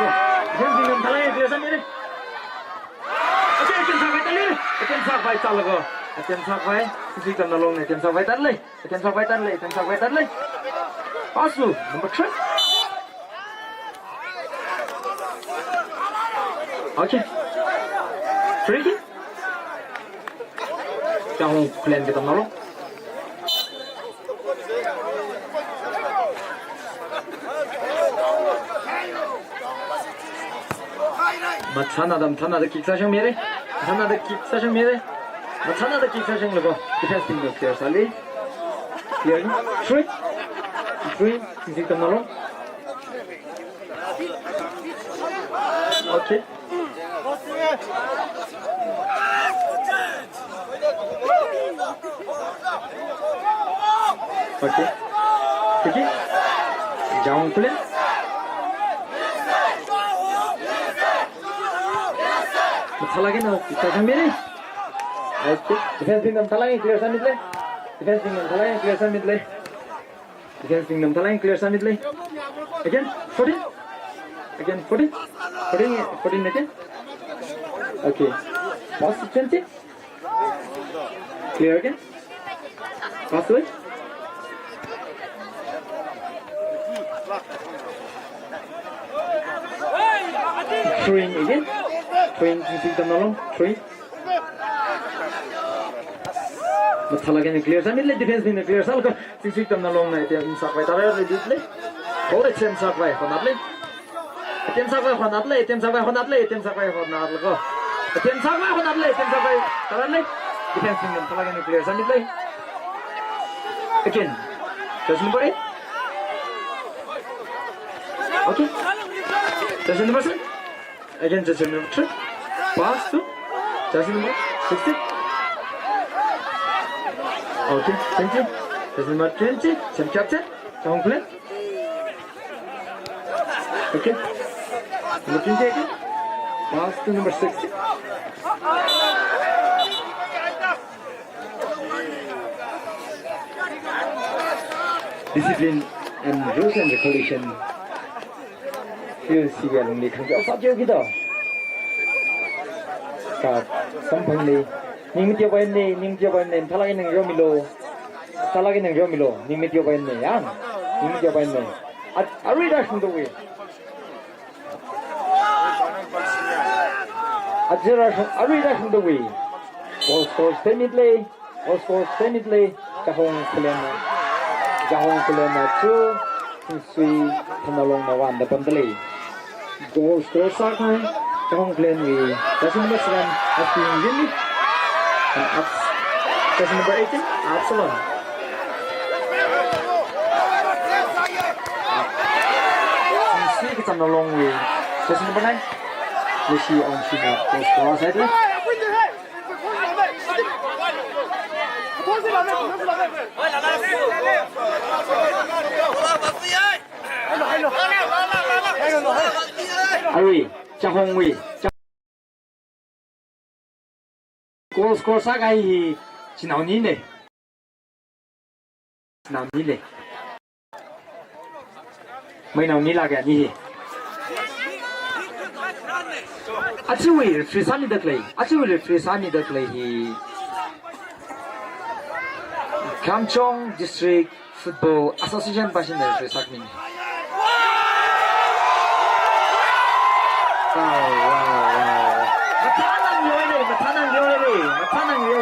Defense team na mathālāk eina clear sāmire. Okay, athemsakwui tara luile. Athemsakwui tara laga. Athemsakwui. Chingsui Kachamnalong na athemsakwui tara luile. Athemsakwui tara luile, athemsakwui tara luile. Pass to number three. Okay. Free kick. Chahong Glenn Kachamnalong. Mathānada, mathānada kick sāshangmire. Mathānada kick sāshangmire. Mathānada kick sāshanglaga. Defense team na clear sāli. Clear. Free. Free. Chingsui Kachamnalong. Okay. Okay. Okay. Chahong Glenn. Mathālāk eina, kita kami ni. Okay. Defense team na mathālāk eina clear sāmitle. Defense team na mathālāk eina clear sāmitle. Defense team na mathālāk eina clear sāmitle. Again, fourteen. Again, fourteen. Fourteen, fourteen again. Okay. Pass to twenty. Clear again. Pass away. Throwing again. Throwing, Chingsui Kachamnalong. Throwing. Mathālāk eina clear sāmitle, defense bingna clear sālaga, Chingsui Kachamnalongna athemsakwui tara luitle. Kho athemsakwui honatle. Athemsakwui honatle, athemsakwui honatle, athemsakwui honatlaga. Athemsakwui honatle, athemsakwui tara luile. Defense bingna mathālāk eina clear sāmitle. Again. Jersey number eight. Okay. Jersey number seven. Again, jersey number three. Pass to jersey number sixteen. Okay, thank you. Jersey number twenty, same captain. Chahong Glenn. Okay. Number twenty again. Pass to number sixteen. Discipline and rules and regulation. Field siya lungli khangja sa jeu kida. Ka samphangli. Ning miteo bai ne, ning miteo bai ne, mathālāk eina ngarumilo. Mathālāk eina ngarumilo, ning miteo bai ne, yang. Ning kya bai ne. At, arui rāshungdawui. At zero rāshung, arui rāshungdawui. Goal score ten minute lei. Goal score ten minute lei. Chahong Khullen. Chahong Khullen na two. Sui Thanlongna one da pamdalei. Goal score sākahai Chahong Khullenwui jersey number seven, Aspi Yinli. And Abs-, jersey number eighteen, Absalom. Sui Kachamnalongwui jersey number nine, Leshi Ongshina goal score sāhaidalei. Arui, Chahongwui, Cha-, goal score sākahai hi chinaoni ne. Naoni lei. Mai naoni lāka ni hi. Achiwui referee sāmida khalei, achiwui referee sāmida khalei hi Kamjong District Football Association pāshina referee sākhami. Wow, wow, wow. Mathānang yoi lei, mathānang yoi lei, mathānang yoi.